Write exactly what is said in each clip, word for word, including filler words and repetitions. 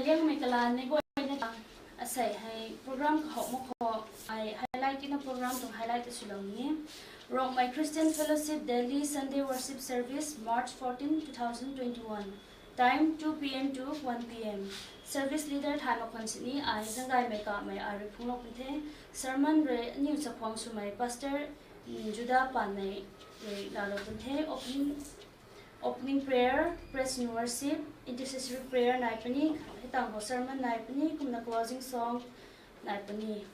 Liangmei kalanmei guayna ta, asei hei program kahouh mak khou, ai highlight tina program tuang highlight ta swlou ni. Rongmei Christian Fellowship Delhi Sunday Worship Service, March fourteen, two thousand twenty-one. Time two P M to one P M. Service leader thay mak khwan sini ai zanggaymei kamei ai rui phunglou pun the. Sermon rui aniu chakhwang swmei Pastor, mm, Judah Panmei rui laalou pun the. Opening, opening prayer, praise and worship, intercessory prayer nai puni, hetang khou sermon nai puni, kumna closing song nai puni.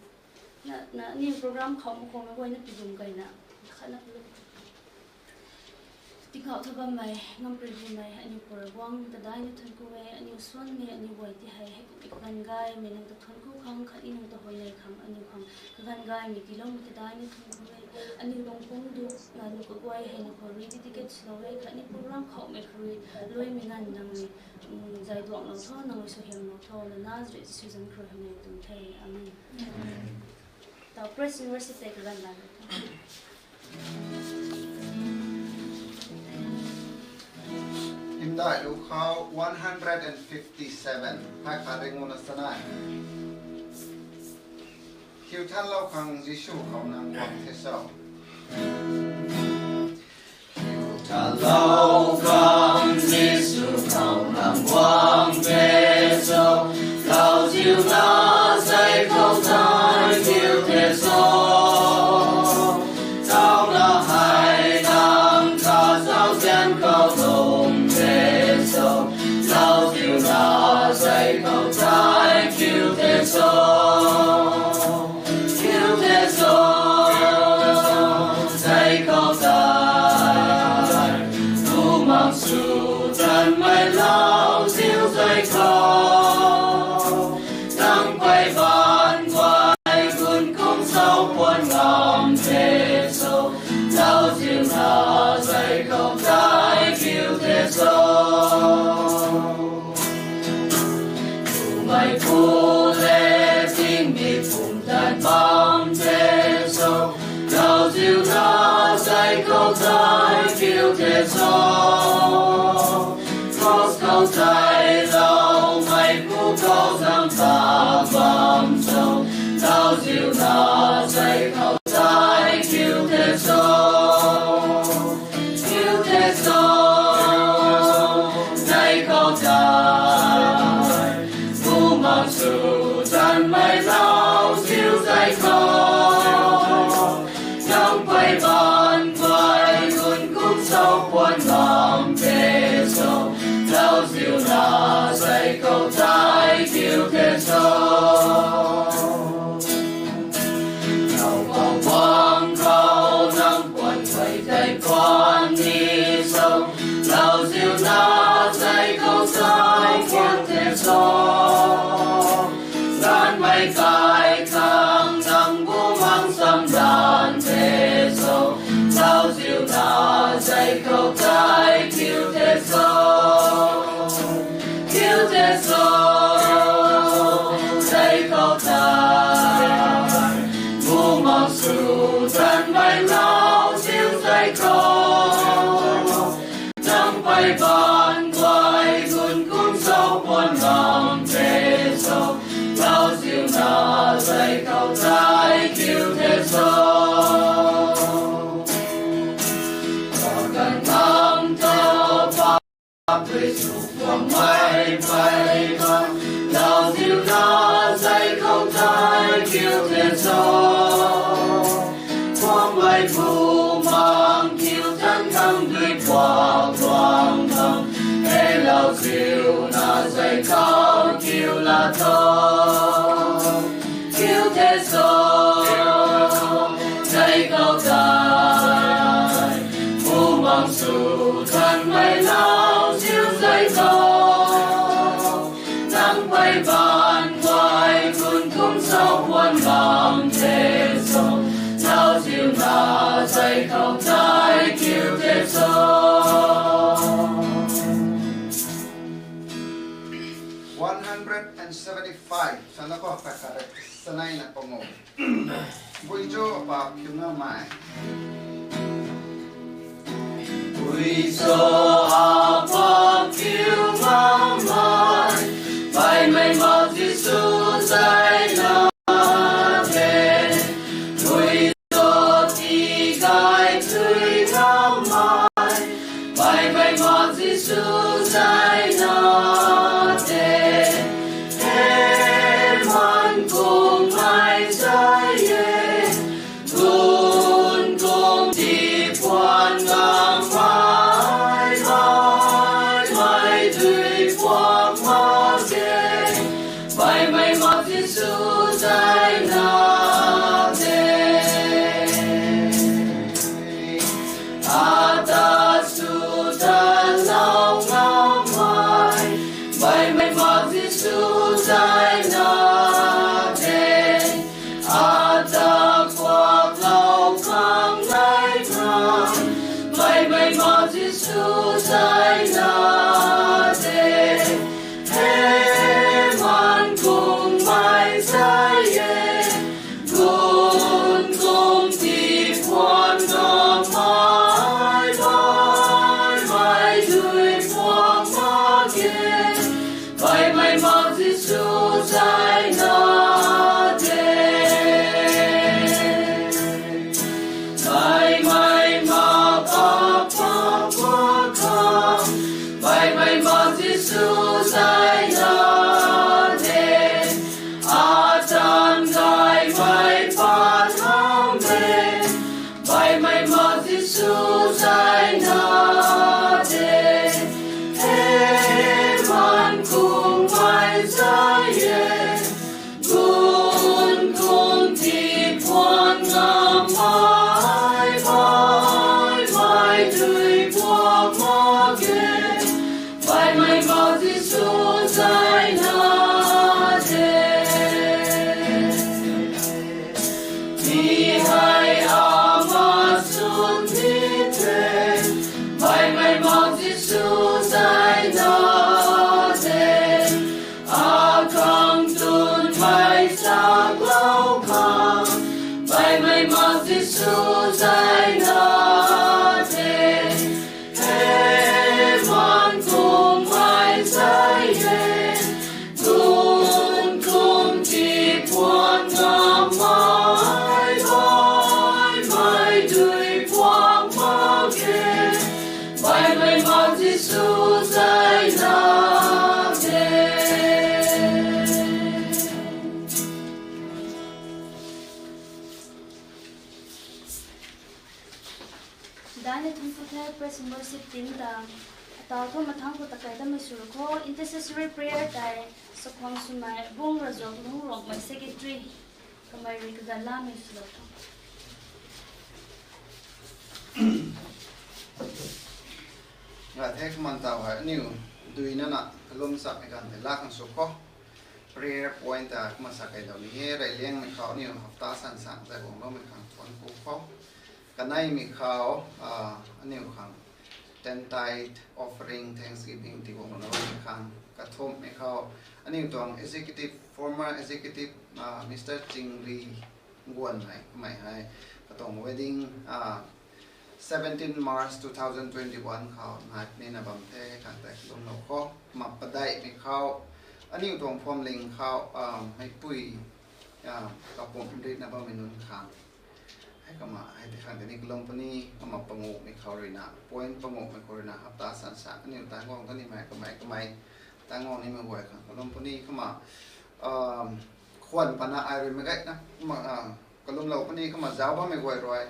Na, na, aniu program khou mak khou mei guayna pidum kayna, khatna pulu. Tingkauh tha bammei, ngamparymei, aniu pura guang ta daina thuanc ku e, aniu suanmei, aniu guay ti hei, hei kum kaganv gaymei nang ta thuanc ku khang, khatni nang ta huayney khang, aniu khang kaganv gaymei tiiloumei ta daina thuanc ku e, aniu lungpum du, na nu kaguay hei na khou rui dedicate swlou e, khatni program khoumei khou rui, luaimei nganv nang rui, mm, zay duanglou tho, nang rui suaihiamlou tho, na Nazareth Jisu zanc khou rui hei nai tuang the. Amen. Tau praise and worship tei kaganv la. Hymndai lu khou one hundred and fifty-seven. Hai khat ringuna sanai. Khiu thanlou khang Jisu khou nang guang the cho. Khiu thanlou khang Jisu khou nang guang the cho. Lauziu na zay khou tei khiu the cho. Tau na hei nang kha zauzian khou lung the cho. Lauziu na zay khou tei khiu the cho. Khiu the cho, zay khou tei. Bumaengh Sw Chanmei Lauziu zay khou. Nang pei baanv guay gun kum sou puan ngam the cho. Lauziu na zay khou tei khiu the cho. Bumaengh Pu le tingmik pumtan bam the cho. Lauziu na zay khou tei khiu the cho. Cross khou tei loumei pu khou zang ta bam cho. Lauziu na zay khou tei khiu the cho. Khiu the cho, zay khou tei. Bumaengh Sw Chanmei Lauziu zay khou. Nang pei baanv guay gun kum sou puan ngam the cho. Lauziu na zay khou tei khiu the cho. Nang khou guang khou nang puan guay tei puan ni cho. Lauziu na zay khou tei khiu the cho. Gaanvmei kai khang nang bumaengh sam dan the cho. Lauziu na zay khou tei khiu the cho. Khiu the cho, zay khou tei. Bumaengh Sw Chanmei Lauziu zay khou. Nang pei baanv guay gun kum sou puan ngam the cho. Lauziu na zay khou tei khiu the cho. Kaganv ngam ta pa pui sw guangmei pei bam. Lauziu na zay khou tei khiu the cho. Guangmei bumaengh khiu than khang dui puak guang khang. Hei Lauziu na zay khou khiu la tho. Khiu the cho, zay khou tei. Bumaengh Sw Chanmei Lauziu zay khou. Nang pei baanv guay gun kum sou puan ngam the cho. Lauziu na zay khou tei khiu the cho. One hundred and seventy-five. Sana khou khat khat rui sanai na pangu. Bui cho a pa khiu ngamei. Bui cho a pa khiu ngamei. Baihmei Baimei Jisu zai na de, tui to ti gay tui namei, Baimei Jisu zai na de, he man kungmei zai e, gun kung ti puan gamei, Baimei dui puan mak e, Baimei Jisu zai na de. Ata su ta lau ngamei, Baimei Jisu zai na de. Ata kuak lau khang nai khang, Baimei Jisu zai na de. He man kungmei zai e, gun kung ti puan gamei, Baimei dui puan mak e, Baimei Jisu zai na de. Baimei ma pa pa pa pa, Baimei Jisu zai na de. Atan gaymei pa tham de, Baimei Jisu zai na de. He man kungmei zai e, gun kung ti puan gamei, Baimei dui puan mak e, Baimei Jisu zai na de. Mi hei ama swn ni the, Baimei Jisu zai na de. Akhang tun mei sak lau khang, Baimei Jisu zai na de. He man kungmei zai e, gun kung ti puan gamei, Baimei dui puan mak e, Baimei Jisu zai na de. Daina thun thu the praise and worship team ta, atau thu mathang khou ta kai damei sw khou intercessory prayer tei sakhwang swmei Bung Razuak Lungc Ruangmei secretary kamei rui kaganv lamei swlou tho. Nga the kaman tau hei aniu duina na kalum chapmei ganv tei laa khang sw khou. Prayer point ta kumna sa kailou ni e, reyliangmei khou aniu hapta san sang zai guangloumei khang thuanc ku khou. Kaneimei khou, aniu khang ten tithe offering, thanksgiving ti guangloumei khang. Kathumhmei khou aniu tuang executive, former executive, Mister Chingri Guanmei, kamei hei katuang wedding, seventeen March two thousand twenty-one khou nai nina bam the khang tei kalumlou khou. Kumna padeihmei khou aniu tuang phuamling khou, meipui, kapumc rina bammei nunc khang. Hei kumna hei tei khang tei ni kalum puni, kumna panguhmei khou ruina, point panguhmei khou ruina hapta san sa aniu Tangguang ta nimei kamei kamei, Tangguang nimei guay khang kalum puni kumna, khwan pana ai rui mei gayna kumna, kalumlou puni kumna zauc bammei guay rui,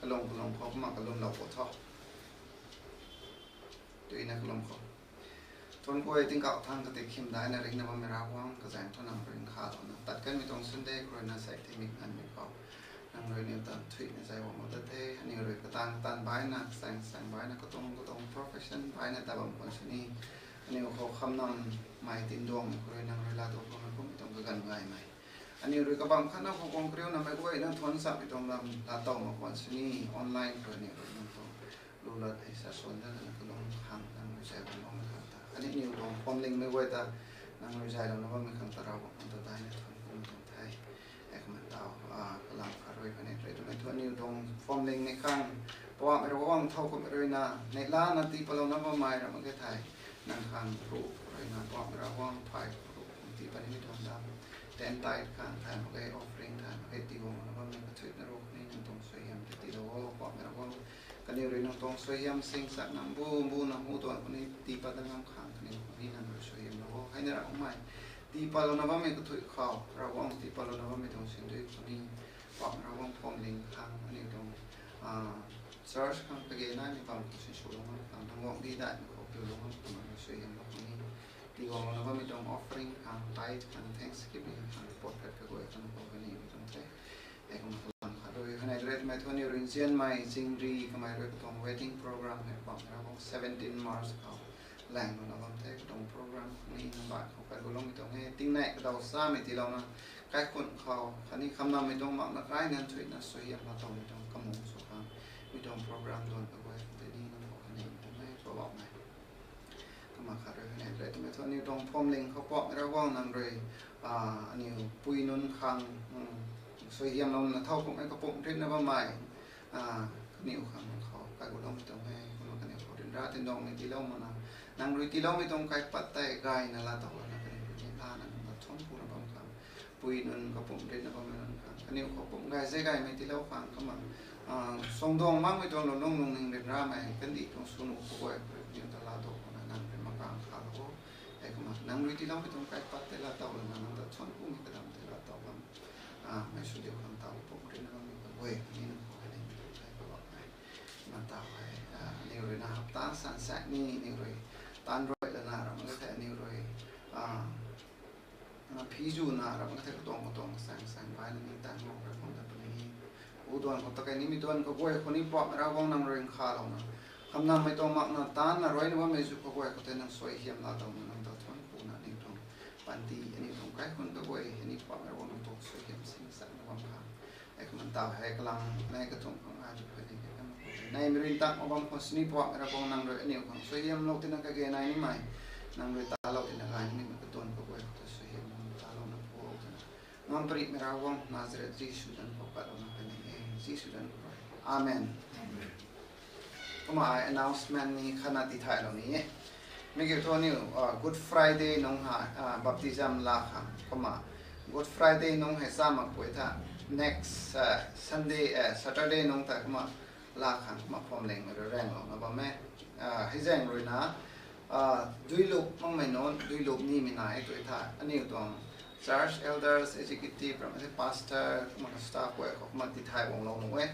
kalung kalung khou kumna kalumlou pu tho. Tuina kalum khou. Thuanc ku e, tingkauh thangc kati khim daina ringcna bammei Ravguangc, kazaeng thu nang rui nkhavlouna tat kanmei tuang Sunday khou ruina sei thimik nganvmei khou nang rui aniu ta nthuihna zai guanglou ta the. Aniu rui kataanv kataanv baina, kasaeng kasaeng baina, katuang katuang profession baina ta bam khwan sini, aniu khou khamnam mei tinduangmei khou rui nang rui laa tu khou nang kummei tuang kaganv gaymei. Aniu rui kabam khatna khou guang kariuna mei guayna thuanc chapmei tuang lam laa tow mak khwan sini, online khou aniu rui nang tuang lulat hei sa suan dana kalum khang nang rui zai bam bammei khang ta, aniu tuang phuamlingmei guay ta nang rui zaylouna bammei khang ta Ravguangc ta daina thuanc ku tuang the. Hei kumna tau, kalam khat rui khatni rui twmei thu aniu tuang phuamlingmei khang, Poubauhmei Ravguangc thow kummei ruina neihlana tii patlouna bammei ram mak ge thei, nang khang ruh ruina Poubauhmei Ravguangc phay ruh tii pat tithe khang thay mak ge, offering thay mak ge, tiguang na bammei kathuicna rui khatni nang tuang suaihiam tei tiilou o, Poubauhmei Ravguangc. Kaniw rui nang tuang suaihiam sing chak nang bu, bu nang hu tuang khatni tii pat dat ngam khang kaniw khatni nang rui suaihiam lou o. Hei na Ravguangc mei, tii patlouna bammei kathuic khou, Ravguangc tii patlouna bammei tuang sindui khatni, Poubauhmei Ravguangc phuamling khang, aniu tuang, ah, church khang kage naimei bam khou sinswlou ngam khang, nang guang di daihmei khou piulou ngam khang, nang rui suaihiam lou khatni, tiguang louna bammei tuang offering khang, tithe khang, thanksgiving khang, pot khat kaguay khang khou kaniw tuang the. Hei kumna kalam khat rui, hei nai rui twmei thu aniw rui nzianmei, zingri, kamei rui katuang wedding program hei Poubauhmei Ravguangc seventeen March khou, laenglouna bam the, katuang program ni nang baih khou kailoumei tuang e, tingnei kadaw samei tiilouna, kaikhunh khou khatni khamnammei tuang makna kai nganv thuina suaihiam laa towmei tuang kamung sw khang, mi tuang program duan kaguay tei ni nang khou khatni tuang e, Poubauhmei. Kumna khat rui hei nai rui twmei thu aniw tuang phuamling khou Poubauhmei Ravguangc nang rui, ah, aniw pui nunc khang, suaihiamlouna thow kumhmei kapumc ritna bammei, ah, kaniw khang nang khou kailoumei tuang e, kumna kaniw khou ryanra tindongmei tiilou makna, nang rui tiiloumei tuang kaipat tei gayna laa towlouna kaniw rui ni lana nang ta thuanc kuna bam khang, pui nunc kapumc ritna bammei nunc khang, kaniw khou pumc gay zei gaymei tiilou khang kumna, ah, suangduang makmei tuang lungning lungning ryanramei kandih tuang swnu kaguay khou rui kaniw ta laa tow khou na nang rui makang khalou o. Hei kumna nang rui tiiloumei tuang kaipat tei laa towlouna nang ta thuanc kumei kadam tei laa tow bam, ah, mei sw diu khang taw pumc ritna bammei kaguay khatni nang khou hei ni tei Poubauhmei. Kumna taw hei, ah, aniw rui na hapta sansaek ni aniw rui taanv rui lana ram ka the aniw rui, ah, na phi zuna ram ka the katuang katuang saeng saeng baihna ni taanv rui rui khang ta puni. U duan khou ta kai nimei duan kaguay khou ni Poubauhmei Ravguangc nang rui nkhavlouna, khamnammei tuang makna taanvna ruina bammei zu kaguay khou tei nang suaihiam laa towna nang ta thuanc kuna aniw tuang panty, aniw tuang kaikhunh kaguay hei ni Poubauhmei Ravguangc nang tuang suaihiam sing chakna bam khang. Hei kumna taw hei kalam nei kathumh khang ai tu khatni kei kan khou tei neimei rin tak ma bam khou sini Poubauhmei Ravguangc nang rui aniw khang suaihiamlou tina kage nai nimei, nang rui talou tina gay nimei katuang kaguay khou ta suaihiamlou talouna phu twna, ngam parikmei Ravguangc Nazareth Jisu zanc khou patlouna khatni e, Jisu zanc khou rui. Amen. Kumna ai announcement ni khatna tithaylou ni e. Mi kiu thu aniw, ah, Good Friday nungc hei, ah, baptism laa khang. Kumna Good Friday nungc hei sa makpui tha next, ah, Sunday, eh, Saturday nungc tei kumna laa khang kumna phuamlingmei rui raenglouna bam e. Ah, hei zaeng rui na, ah, duilup makmei nunc, duilup nimei nai tui tha aniw tuang church elders, executive, ram the pastor, kumna staff guay khou kumna tithay guanglou nuh e.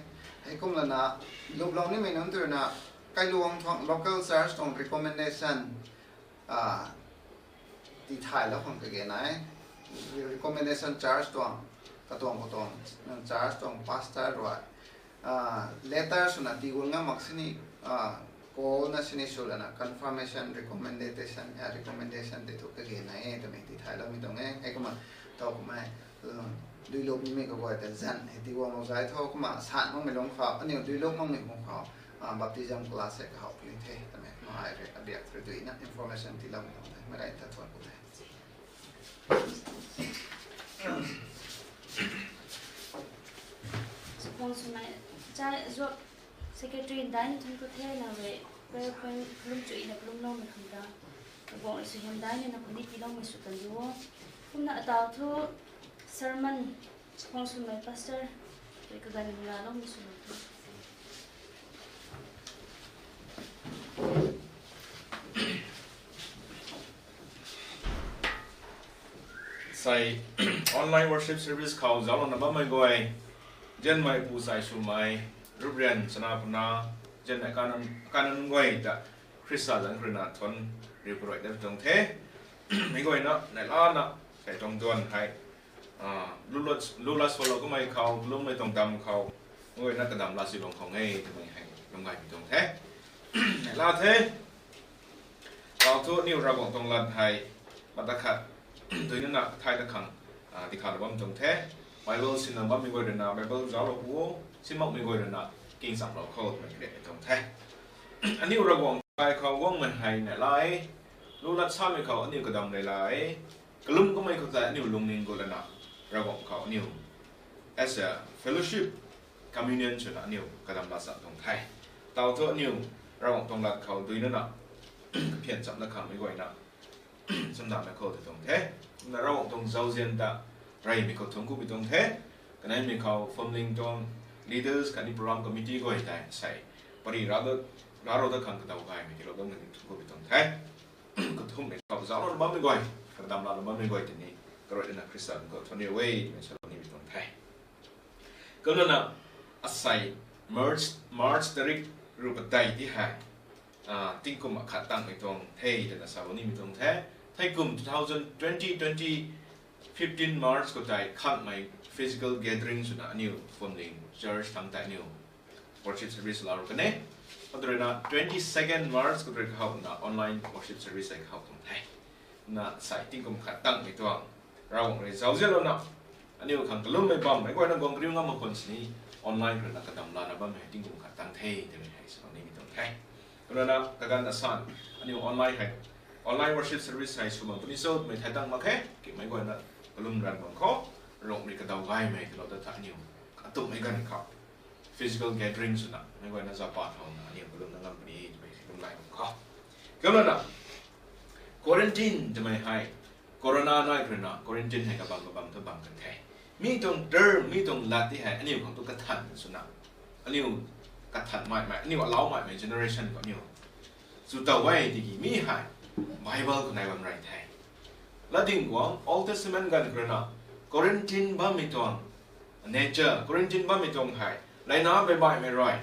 Hei kumlana, luplou nimei nunc tui rui na, kailuang tuang local church tuang recommendation, ah, tithaylou khang kage nai. Recommendation church tuang, katuang katuang, church tuang pastor rui, ah, letter swna tii guang ngam mak sini, ah, call na sini swlana confirmation, recommendation, ah, recommendation tei thu kage nai e twmei tithaylou mei tuang e. Hei kumna, thow kumna, duilup nimei kaguay ta zanc hei tii guanglou zay tho kumna san makmei lungc khou, aniw duilup makmei hung khou, ah, baptism class hei kahaw puni the twmei, kumna ai rui abiak rui duina information tiiloumei tuang the, meic rey ta thuan ku the. Sukhwang swmei, cha zuak secretary ndai ni thun ku the, nang rui prayer point kalum chuina kalumloumei khang ta, Ravguangc rui suaihiam ndai ni nang khou ni tiiloumei sw kan diu o. Kumna ataw thu sermon, sukhwang swmei pastor rui kaganv ni laloumei sw kan diu. Sei, online worship service khou zauclouna bammei guay, nzianmei pu sai swmei, Reverend Chana Puna, nzianmei kanan, kanan guay ta Khrista zanc khou rui na thuanc riu karuai dat tuang the. Meic guayna neihlana, sei tuang duan hei, ah, lu lat, lu lat swlou kamei khou, kalummei tuang dam khou, meic guayna kadam lat si bam khou nge twmei hei lwm gaymei tuang the. Neihla the. Taw thu aniw Ravguangc tuang lat hei, mata khat, duinana thay dat khang, ah, dikhaulou bam tuang the. Bible sina bammei guay rui na Bible zauclou pu o, si makmei guay rui na king chamlou khou twmei kariakmei tuang the. Aniw Ravguangc kai khou guangmei hei neihla e, lu lat samei khou aniw kadam neihla e, kalum kamei khou tei aniw lungning gut lana, Ravguangc khou aniw as a fellowship, communion swna aniw kadam lat cham tuang the. Taw thu aniw Ravguangc tuang lat khou duinana kaphian chamna khang meic guayna chamdamna khou tei tuang the. Kumna Ravguangc tuang zauzian ta Reymei khou thungc kumei tuang the. Kaneimei khou Phuamling tuang leaders khatni program committee guay tei sei pari ra, ra ro da khang kadaw gaymei tiilou bam kani thungc kumei tuang the. Kathumhmei khou zauclou bammei guay, kadamlana bammei guay tini karuai na Khrista khou thunc riu e twmei salou nimei tuang the. Kumna na asei March, March tarik ruh padeih ti hei tingkum akhat tangmei tuang the twna salou nimei tuang the. Thei kum two thousand twenty, twenty fifteen March khou tei khanmei physical gathering swna aniu Phuamling church thangc tei aniu worship service laa ru kan e. Khou rui na twenty second March khou rui kahowna online worship service hei kahow tuang the. Na sei tingkum khat tangmei tuang Ravguangc rui zauzianlouna aniu khang kalummei bammei guayna guang kariu ngam mak khwan sini online rui na kadamlana bammei hei tingkum khat tang the twmei hei salou nimei tuang the. Kumna na kaganv asan aniu online hei, online worship service hei sw bam puni cho twmei thay tang mak khe. Kimei guayna kalum ran bam khou, Ravguangc rui kadaw gaymei tiilou ta tha aniu atumhmei ganv khou physical gathering swna meic guayna zaupat howna aniu kalumna ngam puni twmei kalum lai bam khou. Kumna na quarantine twmei hei corona nai khou rui na quarantine hei kabam kabam thu bam kan the. Mi tuang term, mi tuang lat ti hei aniu khang tu kathan swna, aniu kathan maimei, aniu alau maimei generation khou aniu chu taw e tiki mi hei Bible khou nai bam rey the. Latding guang Old Testament ganv khou rui na quarantine bammei tuang nature, quarantine bammei tuang hei leina beibaihmei rui,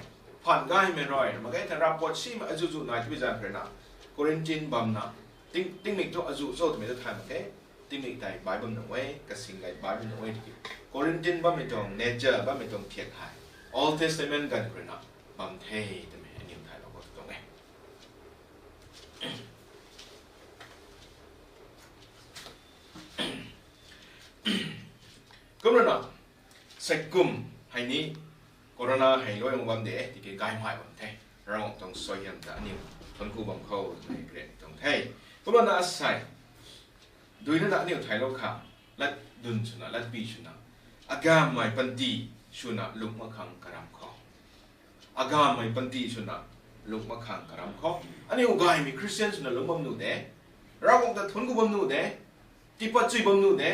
phaan gaymei rui, mak ge thei ravpuat simei azuh zuh nai tbi zan khou rui na quarantine bamna tingmik thu azuh cho twmei ta thay mak khe. Tingmik tei bai bam nuh e, kasing gay bai bam nuh e tiki quarantine bammei tuang nature, bammei tuang thiak hei Old Testament ganv khou rui na bam the twmei aniu thaylou khou tuang e. Kumna na, seikum hei ni corona hei luai bam de tiki gaymei bam the. Ravguangc tuang suaihiam ta aniu thuanc ku bam khou twmei karian tuang the. Kumna na asei duina na aniu thaylou khang latdyn swna, latpi swna, agammei panty swna lung mak khang karam khou, agammei panty swna lung mak khang karam khou, aniu gaymei Christian swna lung bam nuh de, Ravguangc ta thuanc ku bam nuh de, tiipat chui bam nuh de,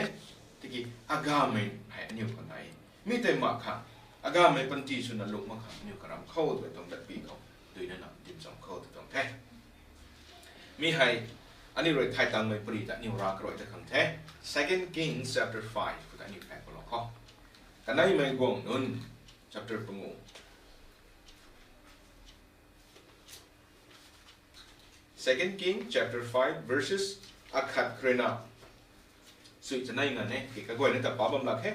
tiki agammei hei aniu khou nai. Mi tei mak khang, agammei panty swna lung mak khang aniu karam khou twmei tuang latpi khou duina na dincham khou tw tuang the. Mi hei aniu rui thay tangmei pari ta aniu rav karuai ta khang the. Second Kings chapter five khou ta aniu thay palou khou, Kaneimei Guang nunc chapter pangu. Second King chapter five verses akhat khou rui na sui chanei ngan e, ki kaguayna ta pa bam lak khe,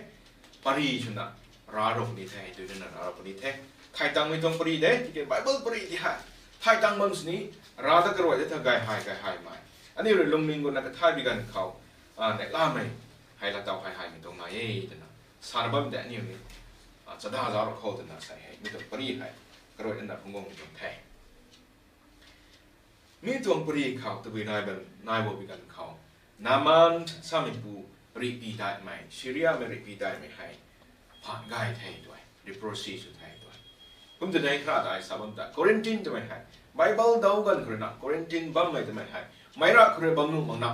pari swna rav rou puni the, duina na rav rou puni the. Thay tangmei tuang pari de, tiki Bible pari ti hei thay tang bam sini, rav ta karuai de tha gay hei, gay hei mei. Aniu rui lungning guna kathay bi ganv khou, neihlamei hei lataw hei heimei tuang nai e twna sana bam de aniu ni, chada zauc rou khou twna sei hei mi tuang pari hei karuai na phungc guangmei tuang the. Mi tuang pari khou tabui nai bam, nai bo bi ganv khou, Naaman sameipu rihpi daihmei, Syriamei rihpi daihmei hei phaan gay the twe, leprosy sw the twe. Kum twna khra dai sa bam ta quarantine twmei hei, Bible daw ganv khou rui na quarantine bammei twmei hei meic ra khou rui bam nuh mak na,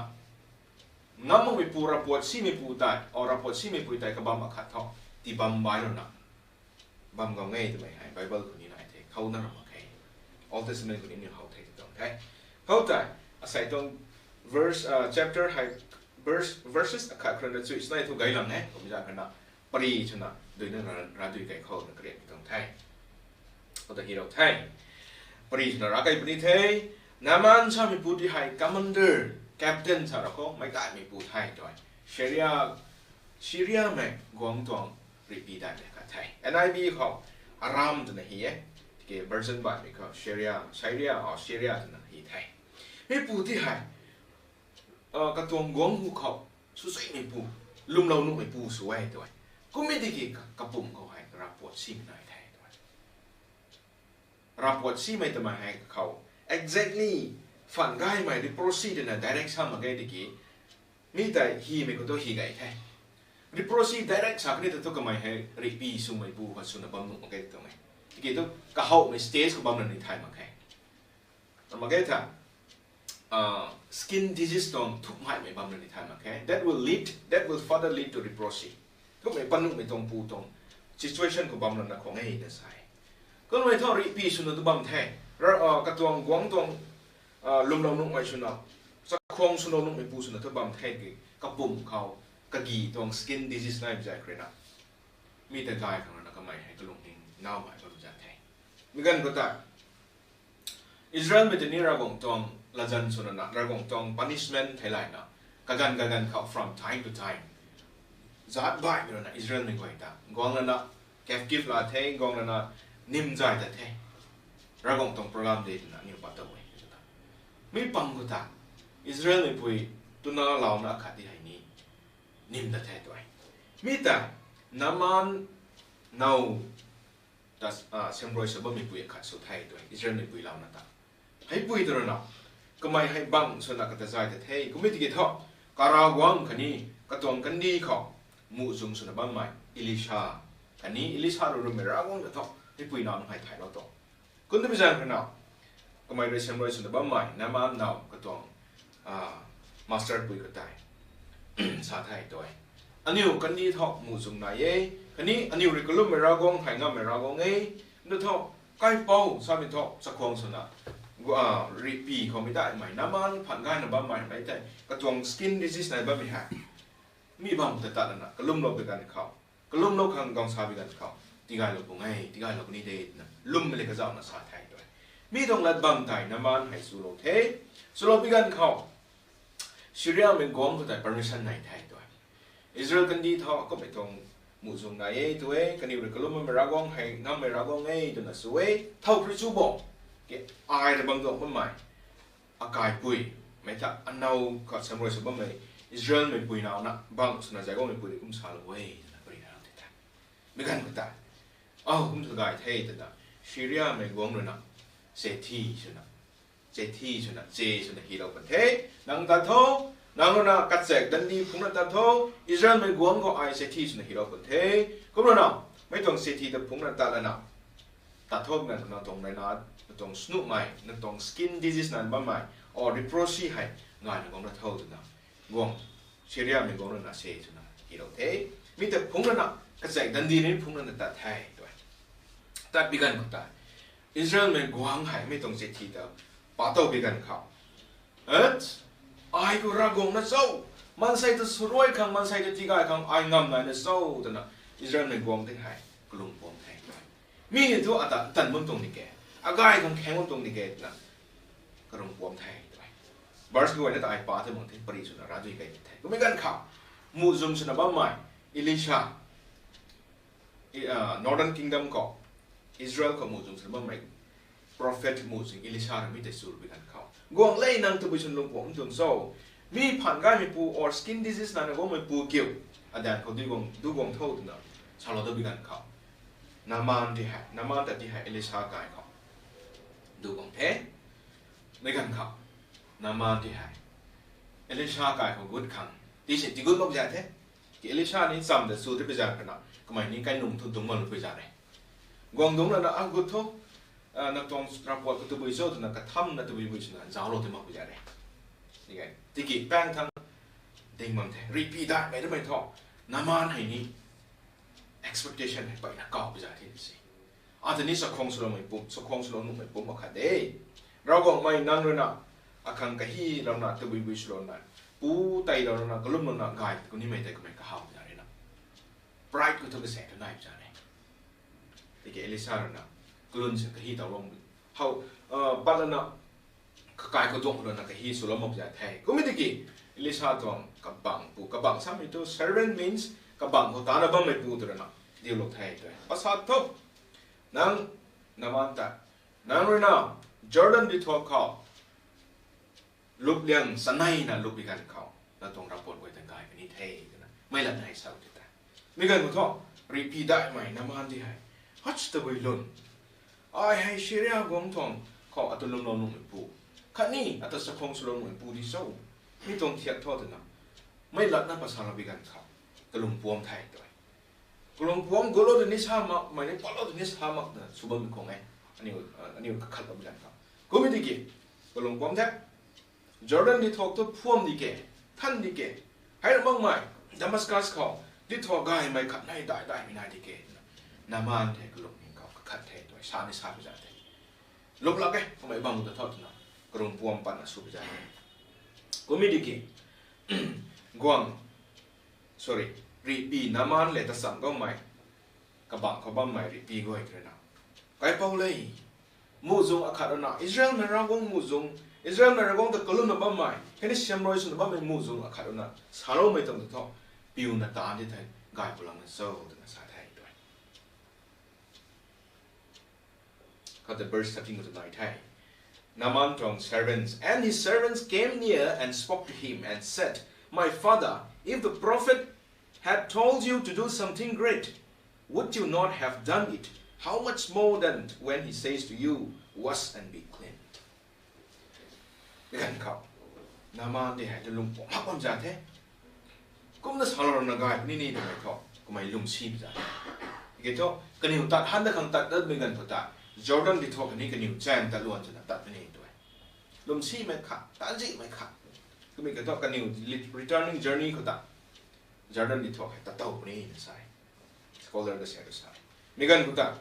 ngam makmeipu, ravpuat simeipu tei, o ravpuat simeipui tei kabam akhat thu tii bam bai rou na bam gau nge twmei hei Bible khou ni nai the, khou na ram mak khe. Old Testament khou ni ni how the tuang the. Khou tei, asei tuang verse, chapter hei, verses akhat khou rui na chui chanei thu gay lang e, kummei zan khou na pari swna duina rav dui kei khou na karian tuang the. Khou ta hi rou the. Pari swna rav kei puni the. Naaman sameipu ti hei commander, captain sa rou khou meic daihmeipu the twe. Syria, Syriamei guangc tuang rihpi daihmei khat the. N I V khou Aram twna hi e. Tiki version baihmei khou Syria, Syria, o Syria twna hi the. Mipu ti hei katuang guangc hu khou swsuimeipu, lwmlou nuhmeipu sw e twe. Kummei tiki kapumc khou hei ravpuat simei nai the twe. Ravpuat simei twmei hei khou exactly phaan gaymei leprosy twna direct sa mak ge tiki, mi tei hymei khou tu hi gay the. Leprosy direct sa kani ta thu kamei hei rihpi swmeipu khat swna bam nuh mak ge tuang e. Tiki thu kahowmei stage khou bam na ni thay mak khe. Ram mak ge tha, skin disease tuang thukmei mei bam rui ni thay mak khe. That will lead, that will further lead to leprosy. Thukmei panuhmei tuang pu tuang situation khou bam rana khwang e na sa e. Kumhmei thu rihpy swna tu bam the. Katuang guangc tuang lwmlou nuhmei swna, chakhwang swlou nuhmei pu swna tu bam the ki kapumc khou kagi tuang skin disease nai zay khou rui na, mi ta gay khang rana kamei hei kalung ning naumei bam zat the. Mi ganv khou ta Israelmei tei ni Ravguangc tuang latzan swna na, Ravguangc tuang punishment theilayna, kaganv kaganv khou from time to time zat baihmei rui na Israelmei guay ta guang lana captive la the, guang lana nim zay ta the. Ravguangc tuang program de twna aniw pat ta e. Mi pang khou ta Israelmei pui twna louna khat di hei ni nim ta the tu e. Mi ta Naaman now ta, siamruai sw bammei pui khat sw the tu e, Israelmei pui louna ta. Heipui ta rui na, kamei hei bang swna kata zay ta the, kumhmei tiki thu, karavguangc khatni katuang kandih khou muhzwng swna bammei Elisha khatni Elisha rui rummei Ravguangc ta thu heipui nac nunc hei thaylou tu. Kum ta bi zaeng khou na, kamei rui siamruai swna bammei Naaman now katuang master pui khou tei sa the tu e. Aniu kandih thu muhzwng nai e, khatni aniu rui kalummei Ravguangc hei ngammei Ravguangc e, ndu thu, kaipouc samei thu chakhwang swna rihpy khoumei daihmei Naaman phaan gayna bammei mei tei katuang skin disease nai bammei hei mi bam ta tat lana kalumlou bi ganv khou, kalumlou khang guang sa bi ganv khou, tigaylou pung e, tigaylou puni de twna lwmmei le kazauhna sa the tu e. Mi tuang lat bam tei Naaman hei swlou the. Swlou bi ganv khou Syriamei guangc khou tei permission nai the tu e. Israel kandih thu kumhmei tuang muhzwng nai e tu e, kaniw rui kalummei Ravguangc hei ngammei Ravguangc e twna sw e. Thow khri chu bo, ke, ai ta bam tuang bammei akaipui mei ta, anow khat siamruai sw bammei Israelmei pui nac na bang swna zay guangmei pui rui kum salou e twna pari na ram the ta. Mi ganv khou ta, aw kum thu gay the twna Syriamei guangc rui na chethi swna, chethi swna, che swna hilou pun the. Nang tat tho, nang rui na kachaek dandi phungcna tat tho, Israelmei guangc khou ai chethi swna hilou pun the. Kumna na, mei tuang chethi ta phungcna tat lana, tat tho na, nang tuang rui na, nang tuang snuhmei, nang tuang skin disease nai bammei, or leprosy hei, ngayna guang na tho twna, guangc, Syriamei guangc rui na se swna hilou the. Mi ta phungc lana, kachaek dandi ni phungc lana tat the tu e. Tat bi ganv khou ta, Israelmei guangc hei mi tuang chethi ta pa tow bi ganv khou, ai khou Ravguangc na cho, maansei ta swruai khang, maansei ta tigay khang ai ngam nai na cho twna Israelmei guangc tei hei kalung puam the. Mi ni thu ata tan bam tuang ni ke, agay khang khaeng bam tuang ni ke twna kalung puam the tu e. Verse guayna ta ai pa the mang the, pari swna ravdui kai the. Kummei ganv khou, muhzwng swna bammei Elisha, Northern Kingdom khou, Israel khou muhzwng swna bammei prophet muhzwng Elisha rui mi tei sw bi ganv khou, guangc le, nang tabui swna lung puam tuang cho? Mi phaan gaymei pu or skin disease nana guangmei pu kiu, adan khou du guang tho twna salou ta bi ganv khou, Naaman ti hei, Naaman ta ti hei Elisha kai khou du guang the. Mi ganv khou Naaman ti hei Elisha kai khou gut khang, ti si tigut mak za the. Ki Elisha ni cham ta sw ti pi za khana, kamei ni kai nung thu dungc malou pui za e. Guang dungc lana, a gut tho, nang tuang ravpuat khou tabui cho twna kathamna tabui bui swna zauclou ti mak pui za e. Tiki paeng thang ding bam the, rihpy daihmei twmei thu, Naaman hei ni expectation hei peyna kau pui za the si. Ata ni chakhwang swloumei pum, chakhwang swlou nuhmei pum akhat de. Ravguangc mei nang rui na, akhang kahi lou na, tabui bui swlou na, pu tei lou na, kalum lou na, gay khou nimei tei kamei kahaw za rui na, pride khou thu kasa tu nai za e. Tiki Elisha rui na, kalun sin kahi tau lou, how, pat lana, kakai khou duang lou na kahi swlou mak za the. Kummei tiki, Elisha tuang kabangc pu, kabangc samei tu servant means kabangc khou tana bammei pu tu rui na, diulou the tu e. Pasa tho, nang, Naaman ta, nang rui na, Jordan di thuak khou, lup liang chaneina lup bi ganv khou, nang tuang ravpuat guay ta gay puni the twna mei lat nai sa ti ta. Mi ganv khou thu, rihpy daihmei Naaman ti hei, hach tabui lun, ai hei Syria guangc tuang khou ata lwmlou nuhmei pu, khatni ata chakhwang swlou nuhmei pu di cho? Mi tuang thiak tho twna mei latna pasalou bi ganv khou, kalung puam the tu e. Kalung puam gutlou tw ni sa mak, mei ni patlou tw ni sa mak twna sw bammei khang e. Aniu kakhatlou bi ganv khou, kummei tiki, kalung puam the. Jordan di thuak tu phuam di ke, than di ke, hei ra makmei, Damascus khou, di thuak gaymei khat nei dai daimei nai di ke, twna. Naaman the kalung ning khou kakhat the tw, sa ni sa pi za the. Luk lak e, kamei bam ta thau twna, karung puam patna sw pi za the. Kum e di ke, guang, sorry, rihpi Naaman le ta cham gaumei, kabang khou bammei rihpi guay twna. Kaipou le, muhzwng akhat rui na, Israelmei Ravguangc muhzwng, Israelmei Ravguangc ta kalumna bammei, khatni siamruai swna bammei muhzwng akhat rui na, saloumei tuang ta thu, piuna ta di thei, gay pulangna cho, twna sa the tw. Khat ta verse thirteen khou ta nai the. Naaman tuang servants, and his servants came near and spoke to him and said, My father, if the prophet had told you to do something great, would you not have done it? How much more then when he says to you, Wash and be clean? Ganv khou, Naaman di hei tu lung puam hak bam za the. Kumna salou na gay puni ni twmei thu, kamei lwmsi pi za. Ke thu, kaniw tat han da khang tat datmei ganv khou ta, Jordan di thuak kani kaniw chaeng tat luan twna tat puni tw. Lwmsimei khat, tanzihmei khat. Kumei ke thu kaniw returning journey khou ta, Jordan di thuak hei tat tow puni na sa e. Scholar ka sa tu sa e. Mi ganv khou ta,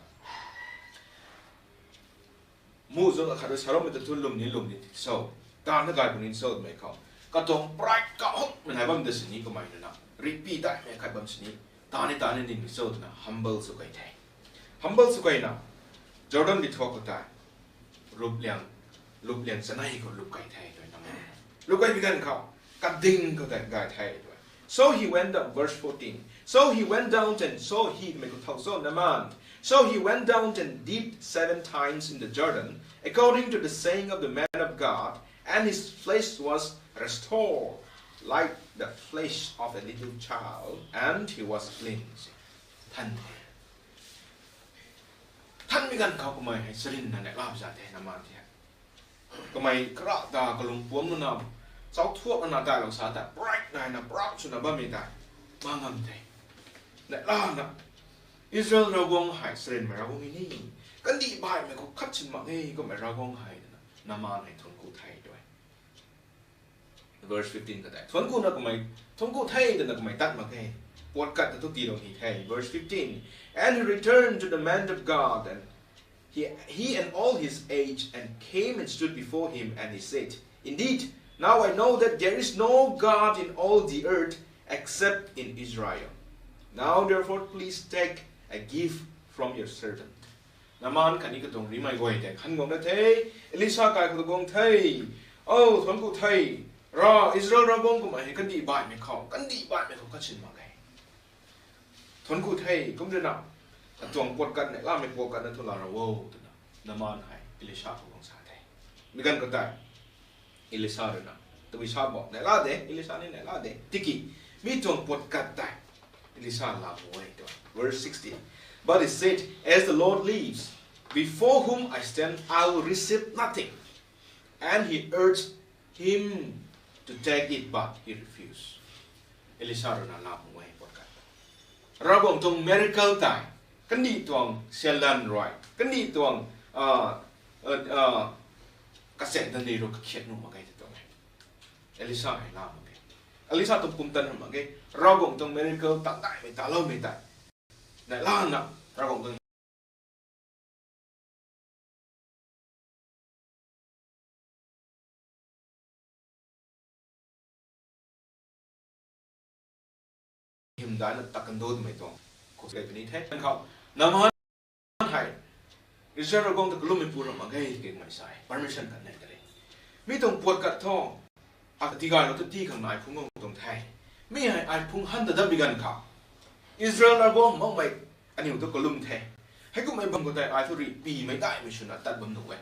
muhzwng akhat rui saloumei ta thu lwm ni lwm ni cho, tanna gay puni cho twmei khou, katuang pride kahukmei nai bam da sini kamei rui na, rihpi daimei khat bam sini, ta ni ta ni ning cho twna humble sw kei the. Humble sw kei na, Jordan di thuak khou tei, lupliang, lupliang chanei khou lup kei the tw na. Lup kei pi ganv khou, kading khou tei gay the tw. So he went down, verse fourteen. So he went down and so he, mei khou thau cho Naaman. So he went down and dipped seven times in the Jordan, according to the saying of the man of God, and his flesh was restored like the flesh of a little child, and he was clean. Than the. Thanmei ganv khou kamei hei charynna neihla za the Naaman ti hei. Kamei kara ta kalung puam na, chau thuak na dailou sa ta, pride naina, proud swna bammei ta, ma ngam the. Neihlana, Israel Ravguangc hei charynmei Ravguangc ni, kandih baihmei khou khat sin mak e, kummei Ravguangc hei, twna Naaman hei thuanc ku the tw e. Verse fifteen khou tei, thuanc ku na kamei, thuanc ku the twna kamei tat mak khe. Puat kat ta thu tiilou ni the. Verse fifteen, And he returned to the man of God, and he, he and all his age, and came and stood before him, and he said, Indeed, now I know that there is no God in all the earth except in Israel. Now therefore please take a gift from your servant. Naaman khatni katuang rimei guay tei khan guang na the, Elisha kai khou guang the, O, thuanc ku the, Rav, Israel Ravguangc kummei hei kandih baihmei khou, kandih baihmei khou khat sin mak khe. Thuanc ku the, kum rui na, atuang puat kat neihlamei puat kat na thu laa ra o, twna Naaman hei Elisha khou guang sa the. Mi ganv khou tei, Elisha rui na, tabui sa bo, neihla de, Elisha ni neihla de. Tiki, mi tuang puat kat tei, Elisha laa mak e tw. Verse sixteen, But he said, As the Lord lives, before whom I stand, I will receive nothing. And he urged him to take it, but he refused. Elisha rui na laa mak e puat kat. Ravguangc tuang miracle tei, kandih tuang sialan rui, kandih tuang, ah, ah, ah, kachaeng dan ni rui kakhiat nuh mak khe tw tuang e. Elisha hei laa mak khe. Elisha tuang pumtan hamh mak khe. Ravguangc tuang miracle ta daihmei, taloumei tei, neihlana, Ravguangc tuang hymdaihna ta kan dutmei tuang khou kei puni the. Khou, Naaman hei, Israel Ravguangc ta kalummei pu ram mak ge, kei mei sa e, permission kan nei ta re. Mi tuang puat kat thu, a tigaylou tu ti khang na ai phungc guang tuang the. Mi hei ai phungc han ta dam bi ganv khou, Israel Ravguangc makmei aniu tu kalum the. Heikummei bam khou tei ai thu rihpimei daihmei swna tat bam nuh e.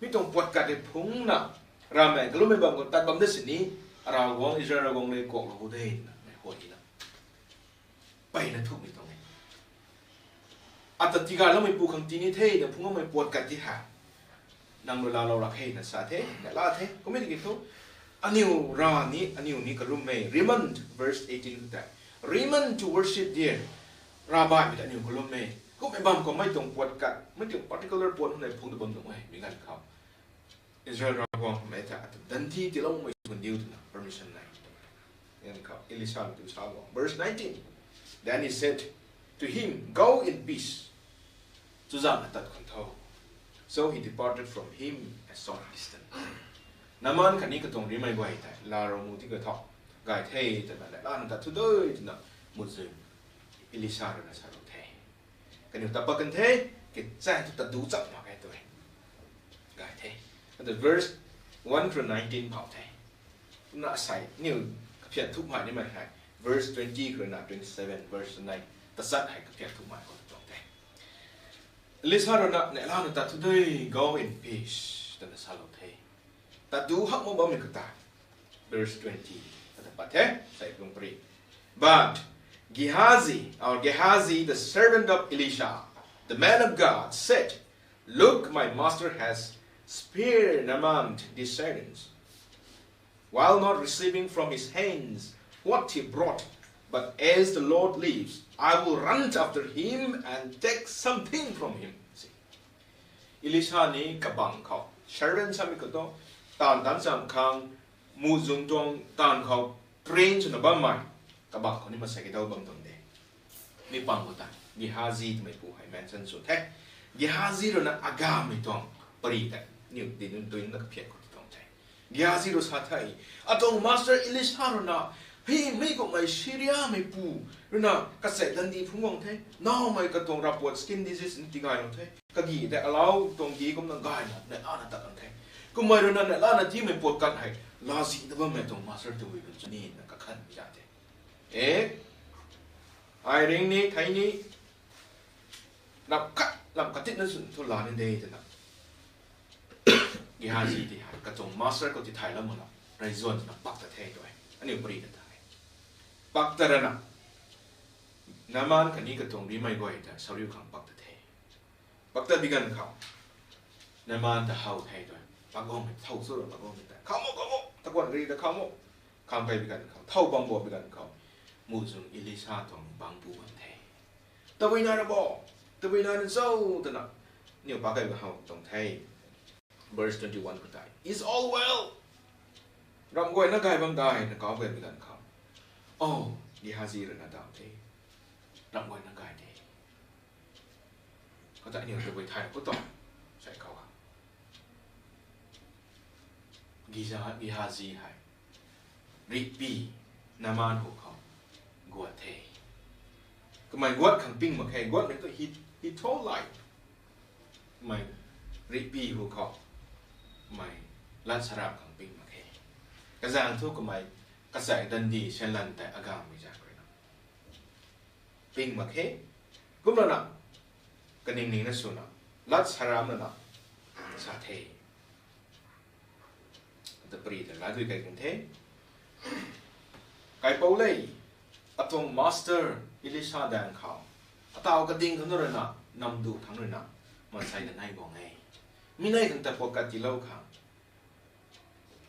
Mi tuang puat kat tei phungcna, ramei kalummei bam khou tat bam da sini, Ravguangc, Israel Ravguangc le kuaklou hu de, na mei huay na, peyna thumei tuang e. Ata tigayloumei pu khang ti ni the, na phungcloumei puat kat ti ha, nang rui laalou rak khe na sa the, na la the. Kummei tiki thu, aniu ra ni, aniu ni kalummei, Rimmon, verse eighteen khou tei, Rimmon to worship there. Ravbaihmei ta aniu kalummei. Kummei bam khou mei tuang puat kat, mei tuang particular puat hwnei phungc ta bam nuh e, mi ganv khou, Israel Ravguangc mei ta ata danthi tiiloumei khun diu twna permission nai. Then khou Elisha rui sa bam. Verse nineteen. Then he said to him, "Go in peace. Chuzaenghna tat khwan tho." So he departed from him a short distance. Naaman khatni katuang rimei guay tei laa rou mu ti ka tho, gay the twna, neihla na tat thu de twna, muhzwng Elisha rui na sa rou the. Kaniw ta pat kan the, kichat tu ta du chak mak e tw e. Gay the. Ata verse one to nineteen phou the. Na asei niw kaphiat thukmei nimei hei verse twenty khou rui na twenty seven, verse nine tachat hei kaphiat thukmei khou tuang the. Elisha rui na, "Neihla na tat thu de, go in peace," twna salou the. Tat du hak mak bammei kata, verse twenty kata pat the, sai lung pari. But Gehazi, or Gehazi, the servant of Elisha, the man of God, said, "Look, my master has spared Naaman this sentence, while not receiving from his hands what he brought. But as the Lord lives, I will run after him and take something from him." See? Elisha ni kabang khou, servant samei khou tu, taanv taanc cham khang, muhzwng tuang taanv khou train swna bammei kabang khou ni masei kadaw bam tuang de. Mi pang khou ta Gehazi twmei pu hei mention sw the. Gehazi rui na agamei tuang pari tei niw di nunc tuina kaphiat khou ti tuang the. Gehazi rui sa the, "Atuang master Elisha rui na, hei mei kummei Syriamei pu rui na kachak dandi phungc guang the. Nowmei katuang ravpuat skin disease ni tigay lou the. Kagi tei alau tuang gi kumna gayna neihla na tat kan the. Kummei rui na neihla na tiimei puat kan hei laazih ta bammei tuang master tabui kan chuni na kakhan za the. E, ai ring ni, thei ni, lam khat, lam katit na swn thu la ni de," twna Gehazi ti hei katuang master khou ti thay lam mak na, reyzuan na pak ta the tw e. Aniu pari ta the. Pak ta rana, Naaman khatni katuang rimei guay ta sariu khang pak ta the. Pak ta bi ganv khou, Naaman ta how the tw e. Pak guangmei, thow sw ra pak guangmei ta, "Khou mo, khou mo, takuan ri ta khou mo." Khang pei bi ganv khou, thow bam bo bi ganv khou, muhzwng Elisha tuang bangc pu bam the. "Tabui nai ra bo, tabui nai na cho?" twna, niw pak kei ba how tuang the. Verse twenty-one khou tei, "Is all well? Ramh guayna gay bam dai?" na kau gay bi ganv khou, "Oh," Gehazi rui na daw the, "Ramh guayna gay de." Khou tei aniu tabui thay khou tuang, sai khou ha. Gehazi hei rihpy Naaman hu khou guat the. Kamei guat khang ping mak khe, guatmei tu he, he told lie. Kamei rihpy hu khou, kamei lat sarap khang ping mak khe. Kazaeng thu kamei kachak dandi syanlan tei agammei zaeng rui na ping mak khe. Kumlana, kaningningna swna, lat sarap lana sa the. Ata pari ta la dui kai kan the. Kaipouc le, atuang master Elisha daeng khou, ataw kading khang rui na, namdu thangc rui na, maansei ta nai guang e. Mi nei khang ta puat kat tiilou khang,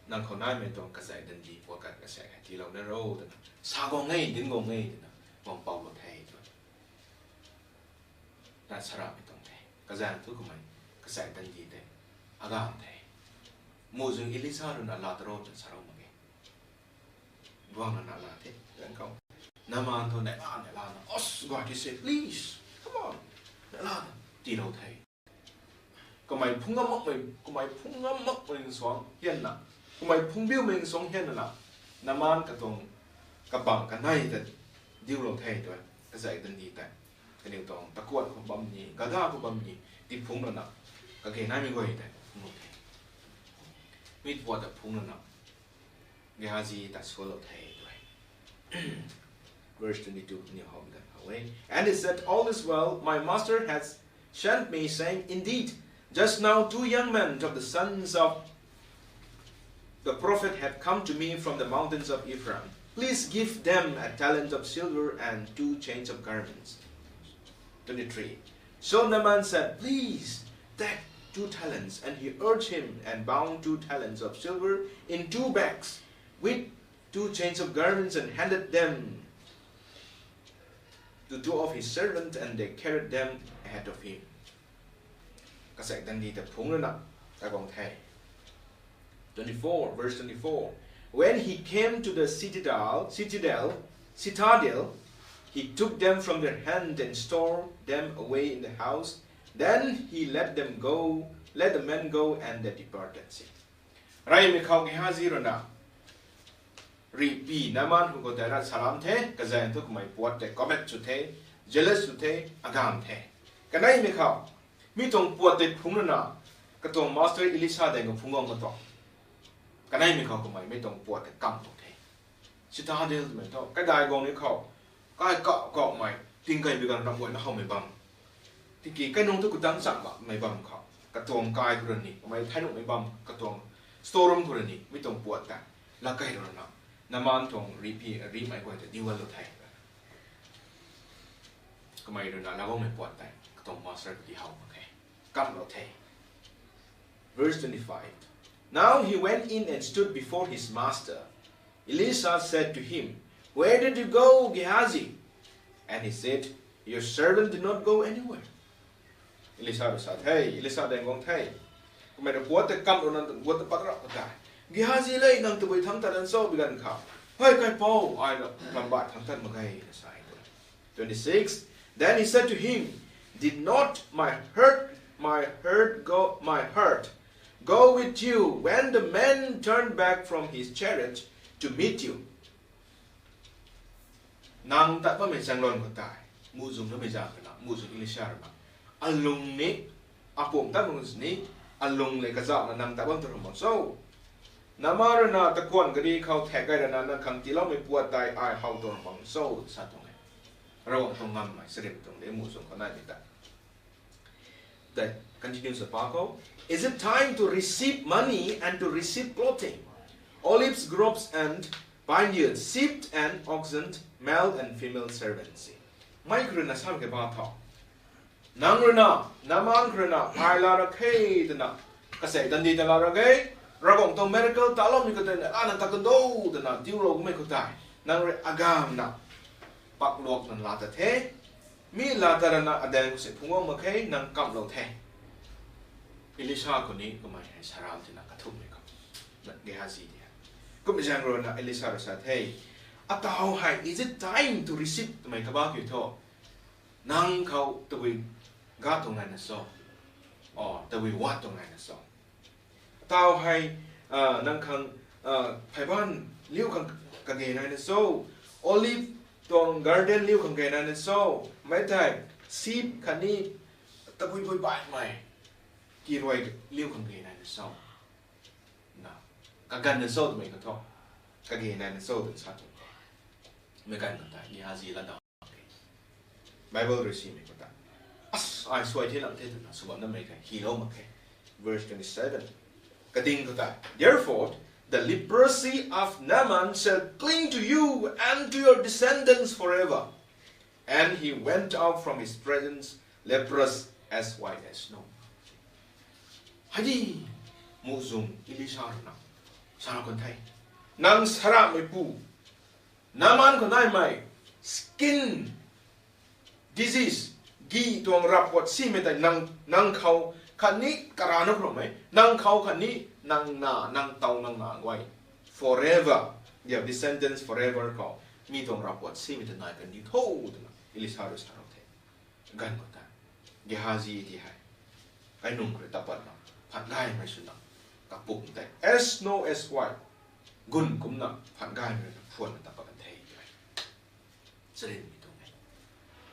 nang khou naimei tuang kachak dandi puat kat kachak hei tiilou na ro twna sa guang e, dinc guang e twna, guang poulou the tw. Na saramei tuang the. Kazaeng thu kamei kachak dandi tei agam the. Muhzwng Elisha rui na la ta ro twna sa ro mak ge. Guangna na la the, ganv khou. Naaman thu neihla neihla na, os, guay ti se, please, come on, neihla na, tiilou the. Kamei phungc ngam makmei, kamei phungc ngam makmei suang hianna, kamei phungc biumei suang hianna, Naaman katuang kabang kanei ta diulou the tw, kachak dandi tei. Kaniw tuang takuat khou bam ni, gada khou bam ni, tiphungc lana, kage naimei guay tei phungc lou the. Mi puat ta phungc lana, Gehazi ta sualou the tw. Verse twenty-two ni how bi ganv khou e. And he said, all is well, my master has sent me, saying, indeed, just now two young men of the sons of the prophet have come to me from the mountains of Ephraim. Please give them a talent of silver and two change of garments. Twenty-three. So Naaman said, please take two talents. And he urged him and bound two talents of silver in two bags with two change of garments and handed them to two of his servants, and they carried them ahead of him. Kachak dandi ta phungc lana, ta guang the. Twenty-four, verse twenty-four. When he came to the citadel, citadel, citadel, he took them from their hand and stored them away in the house. Then he let them go, let the men go, and they departed. Reymei khou Gehazi rui na, rihpui Naaman khou tei rat salam the, kazaeng thu kamei puat tei covet sw the, jealous sw the, agam the. Kaneimei khou, mi tuang puat tei phungc rui na, katuang master Elisha daeng khou phungc guang katuang. Kaneimei khou kamei mi tuang puat tei kam tuang the. Citadel twmei thu, kaidai guang ni khou, kai kau kaumei, tingkei bi ganv ram guayna howmei bam. Tiki kainung thu kadang cham bammei bam khou, katuang kai khou rui ni, kamei thai nuhmei bam, katuang store room khou rui ni, mi tuang puat tei, lat kei rui na, Naaman tuang rihpui, rihmei guay ta diu ganlou the. Kamei rui na lat guangmei puat tei, katuang master khou di how mak khe. Kamlou the. Verse twenty-five. Now he went in and stood before his master. Elisha said to him, Where did you go, Gehazi? And he said, Your servant did not go anywhere. Elisha rui sa the, Elisha daeng guang the. Kamei rui puat tei kamlou na, puat tei pat rap khou tei, Gehazi le, nang tabui thangc tat lan cho bi ganv khou, Hei kaipouc, ai na lam bai thangc tat mak ge, na sa e. Twenty-six. Then he said to him, Did not my heart, my heart go, my heart go with you when the man turned back from his chariot to meet you? Nang tat bammei zaeng lan khou tei, muhzwng namei zaeng khou na, muhzwng Elisha rui na, alung ni, apumc tat bam sini, alung le kazauhna nang tat bam tu ram bam cho? Naaman rui na takuanh gari khou thak gay rana nang khang tiiloumei puat tei ai how tuang bam cho, sa tuang e. Ravguangc tuang ngammei, sarim tuang de muhzwng khou naimei ta. Tei, continue sa pa khou. Is it time to receive money and to receive clothing, olives, groves and vineyards, sheep and oxen, male and female servants? Mei khou rui na sam khe ba tho. Nang rui na, Naaman khou rui na, ai laa ra khe twna, kasei dandi ta laa ra ge, Ravguangc tuang miracle taloumei khou tei na, ana ta kandou twna, diuloumei khou tei, nang rui agamna, pakluak nang laa ta the, mi laa ta rana adaeng khou se phungc guang mak khe, nang kamlou the. Elisha khou ni kamei hei saram tina kathumhmei khou, Gehazi di hei. Kumhmei zaeng rui na Elisha rui sa the, ataw hei, is it time to receive twmei kaba kiu tho? Nang khou tabui ga tuang nai na cho? O, tabui wat tuang nai na cho? Ataw hei, nang khang, pheyban liu khang kage nai na cho? Olive tuang garden liu khang kage nai na cho? Mei thei, sheep khatni tabui bui baihmei kiruai liu khang kage nai na cho? Na, kaganv na cho twmei khou thu, kage nai na cho twna sa tuang the. Meic ganv khou tei Gehazi latdaw mak khe. Bible rui simei khou tei, as, ai suai the lam the twna sw bam namei khe, hilou mak khe. Verse twenty-seven. Kading khou tei, Therefore the leprosy of Naaman shall cling to you and to your descendants forever. And he went out from his presence leprous as white as snow. Hei di, muhzwng Elisha rui na sa kan the, nang sarameipu, Naaman khou naimei skin disease, gi tuang rap puat simei tei nang, nang khou khatni karana khou ramei, nang khou khatni nang na, nang tow nang na guay, forever, their descendants forever khou, mi tuang rap puat simei tei nai kan diu tho twna Elisha rui sa rou the. Ganv khou tei, Gehazi di hei, kainung khou rui tat patna, phaan gaymei swna, kapumc tei as snow as white, gun kumcna phaan gaymei rui na phuanna tat pat kan the tw e. Charynmei tuang e.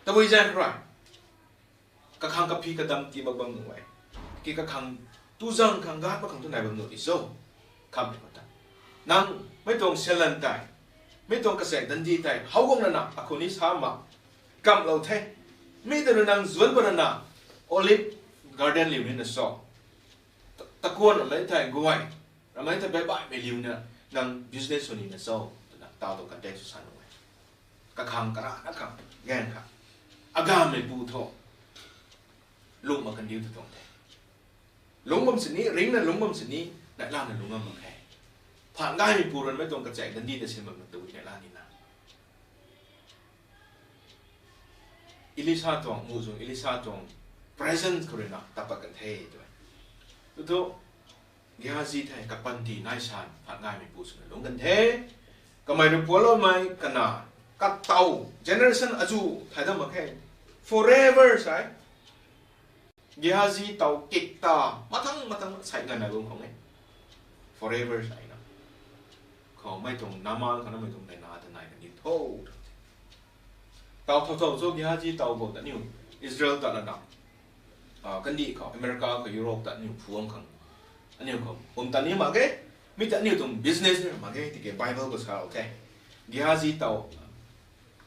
Tabui zaeng khou rui, kakhang kaphi kadam tii mak bam nuh e. Ki kakhang tu zaeng khang gat mak khang tu nai bam nuh di cho. Khamhmei khou tei, nang mei tuang syalan tei, mei tuang kachaek dandi tei how guang lana akhou ni sa ma, kamlou the. Mi tei rui nang zuanc pat lana olive garden liu ni na cho? Ta, takuanh ramei thei guay, ramei thei baibaihmei liu na nang business sw ni na cho? Twna taw tuang context sw sa nuh e. Kakhang karana khang, gaeng khang, agammeipu thu lung mak kan diu tu tuang the. Lungc bam sini, ringcna lungc bam sini, neihlana lungc ngam mak khe. Phaan gaymeipu rui mei tuang kachaek dandi ta sin bam na tabui neihla nina, Elisha tuang, muhzwng Elisha tuang presence khou rui na tat pat kan the tw e. Tu thu, Gehazi thei kapanty nai san phat ngaimei pu swna lungc kan the. Kamei rui pualoumei kana, katow, generation azu thay dam mak khe. Forever sai. Gehazi tow kik ta, mathang mathang sai nganv nai bam khang e. Forever sai na. Khou mei tuang Naaman khou na mei tuang neina ta nai kan di tho. Tow thow thow cho Gehazi tow bo ta aniu Israel ta lana, kandih khou America khou Europe ta aniu phuam khang, aniu khou pum ta ni mak ge. Mi ta aniu tuang business ni mak ge tiki Bible khou sa the. Gehazi tow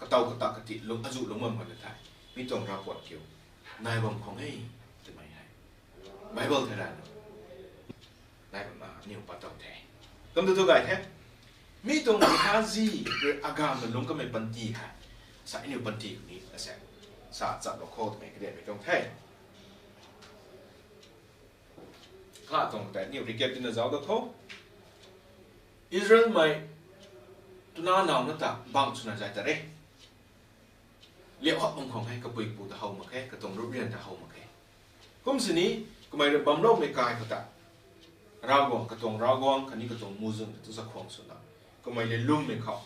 katow kata kati lung azu lung bam khang the. Mi tuang ravpuat kiu nai bam khang e twmei hei Bible thei rana nai bam na aniu pat tow the. Kum tu tu gay the. Mi tuang Gehazi rui agamv na lungc kamei panty hei sa aniu panty khou ni ase sa chaplou khou twmei karianmei tuang the. Kha tuang tei aniu recap tina zauc da tho. Israelmei twna naw na ta bang swna zay ta re. Liau hap bam khang hei kapui kapu ta how mak khe, katuang ruprian ta how mak khe. Kum sini, kamei rui bamloumei kai khou ta Ravguangc, katuang Ravguangc khatni katuang muhzwng ta tu sa khwang swna kamei le lwmmei khou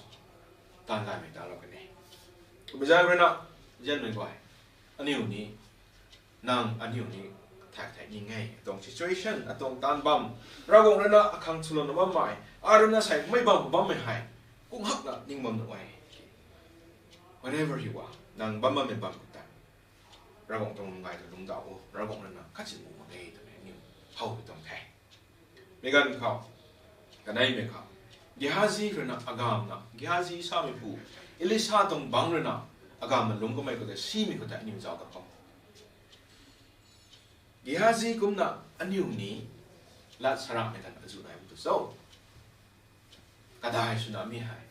taanv gaymei talou kan e. Kummei zaeng rui na, zianmei guay, aniu ni, nang aniu ni thak thei ning e, atuang situation, atuang taanv bam, Ravguangc rui na akhang swlouna bammei, a rui na sei mei bam khou bammei hei kung hakna ning bam nuh e. Wherever you are, nang bam bammei bam khou ta Ravguangc tuang lum gay ta lungcdauh o, Ravguangc rui na khatsin mu mak ge twmei aniu how pui tuang the. Mi ganv khou, kaneimei khou, Gehazi rui na agamv na, Gehazi sameipu, Elisha tuang bangc rui na agamv na lungc kamei khou tei simei khou tei aniu zauc ta khou Gehazi kumna aniu ni lat saramhmei tan azu nai bam tu cho? Kadai swna mi hei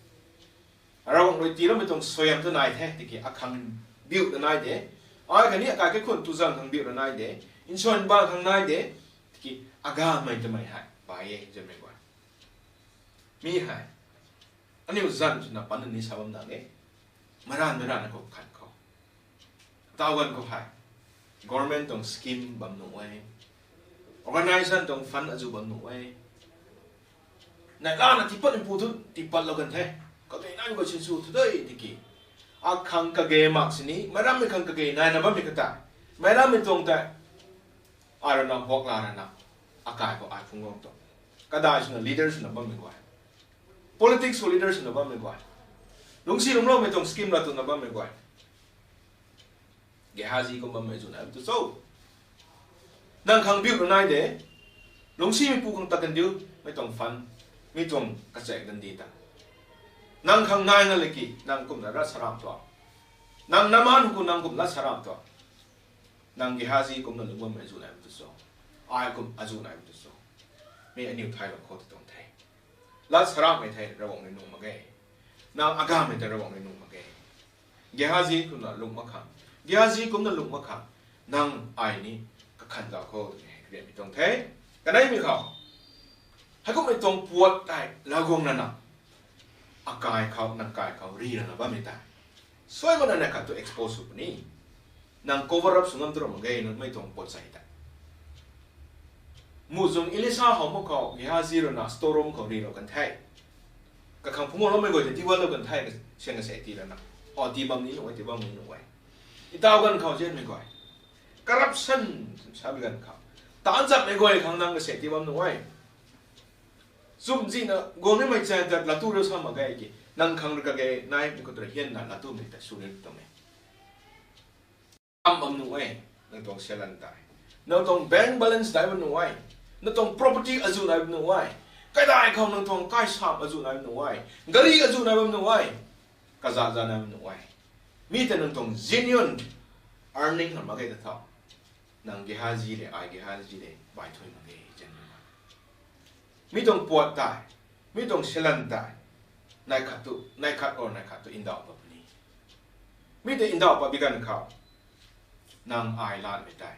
Ravguangc rui tiiloumei tuang suaihiam tu nai the tiki akhang biu na nai de. Ai khatni akai kaikhun tuzang khang biu na nai de. Nsuan bang khang nai de. Tiki agamei twmei hei bai e zianmei guay. Mi hei aniu zanc swna pan ni sa bam na e. Maranmei ranv khou khat khou, taw ganv khou hei government tuang scheme bam nuh e, organisation tuang fund azu bam nuh e. Nai lana tiipatmei pu thu tiipatlou kan the. Kage nai khou sinsw thu de tiki akhang kage mak sini, meic rammei khang kage naina bammei khou ta, meic rammei tuang tei ai rui na huak la rana, akai khou ai phungc guang tuang. Kadai swna leader swna bammei guay, politics khou leader swna bammei guay, lungcsi lungcloumei tuang scheme la twna bammei guay, Gehazi kum bammei zu nai bam tu cho? Nang khang biu na nai de. Lungcsimei pu khang ta kandiu, mei tuang fund, mi tuang kachaek dandi ta nang khang nai nga leki nang kumna lat saramh tuang. Nang Naaman khou nang kum lat saramh tuang. Nang Gehazi kumna lungc bammei zu nai bam tu cho? Ai kum azu nai bam tu cho? Mi aniu thaylou khou ta tuang the. Lat saramhmei thei Ravguangc rui nuh mak ge. Nang agamei tei Ravguangc rui nuh mak ge. Gehazi kumna lungc mak khang, Gehazi kumna lungc mak khang, nang ai ni kakhan zauc khou twmei karianmei tuang the. Kaneimei khou, heikumhmei tuang puat tei Ravguangc rui na akai khou, nang kai khou ri rana bammei tei suai mana nai khat tu expose sw puni. Nang cover up sw ngam tu ra mak ge nang mei tuang puat sei tei. Muhzwng Elisha how mak khou Gehazi rui na store room khou rilou kan the. Kakhang phungloumei guay tei tiiwanlou kan the, kasian kase tii lana. O, tii bam ni nuh e, tii bam ni nuh e. Itaw ganv khou zianmei guay, corruption sa bi ganv khou, taanc zammei guay khang nang kase tii bam nuh e. Chumzihna guang nimei chan ta latu riu sa mak ge ki, nang khang rui kage nai mi khou tu rui hianna latumei ta sw ni tuang e. Tam bam nuh e, nang tuang selan tei, nang tuang bank balance dai bam nuh e, nang tuang property azu nai bam nuh e, kaidai khou nang tuang kaisam azu nai bam nuh e, gari azu nai bam nuh e, kazat zat nai bam nuh e. Mi ta nang tuang genuine earning na mak ge ta tho. Nang Gehazi le, ai Gehazi le bai thuy mak ge zianmei guay, mi tuang puat tei, mi tuang selan tei, nai khat tu, nai khat or nai khat tu ndauh pat puni. Mi tei ndauh pat bi ganv khou, nang ai latmei tei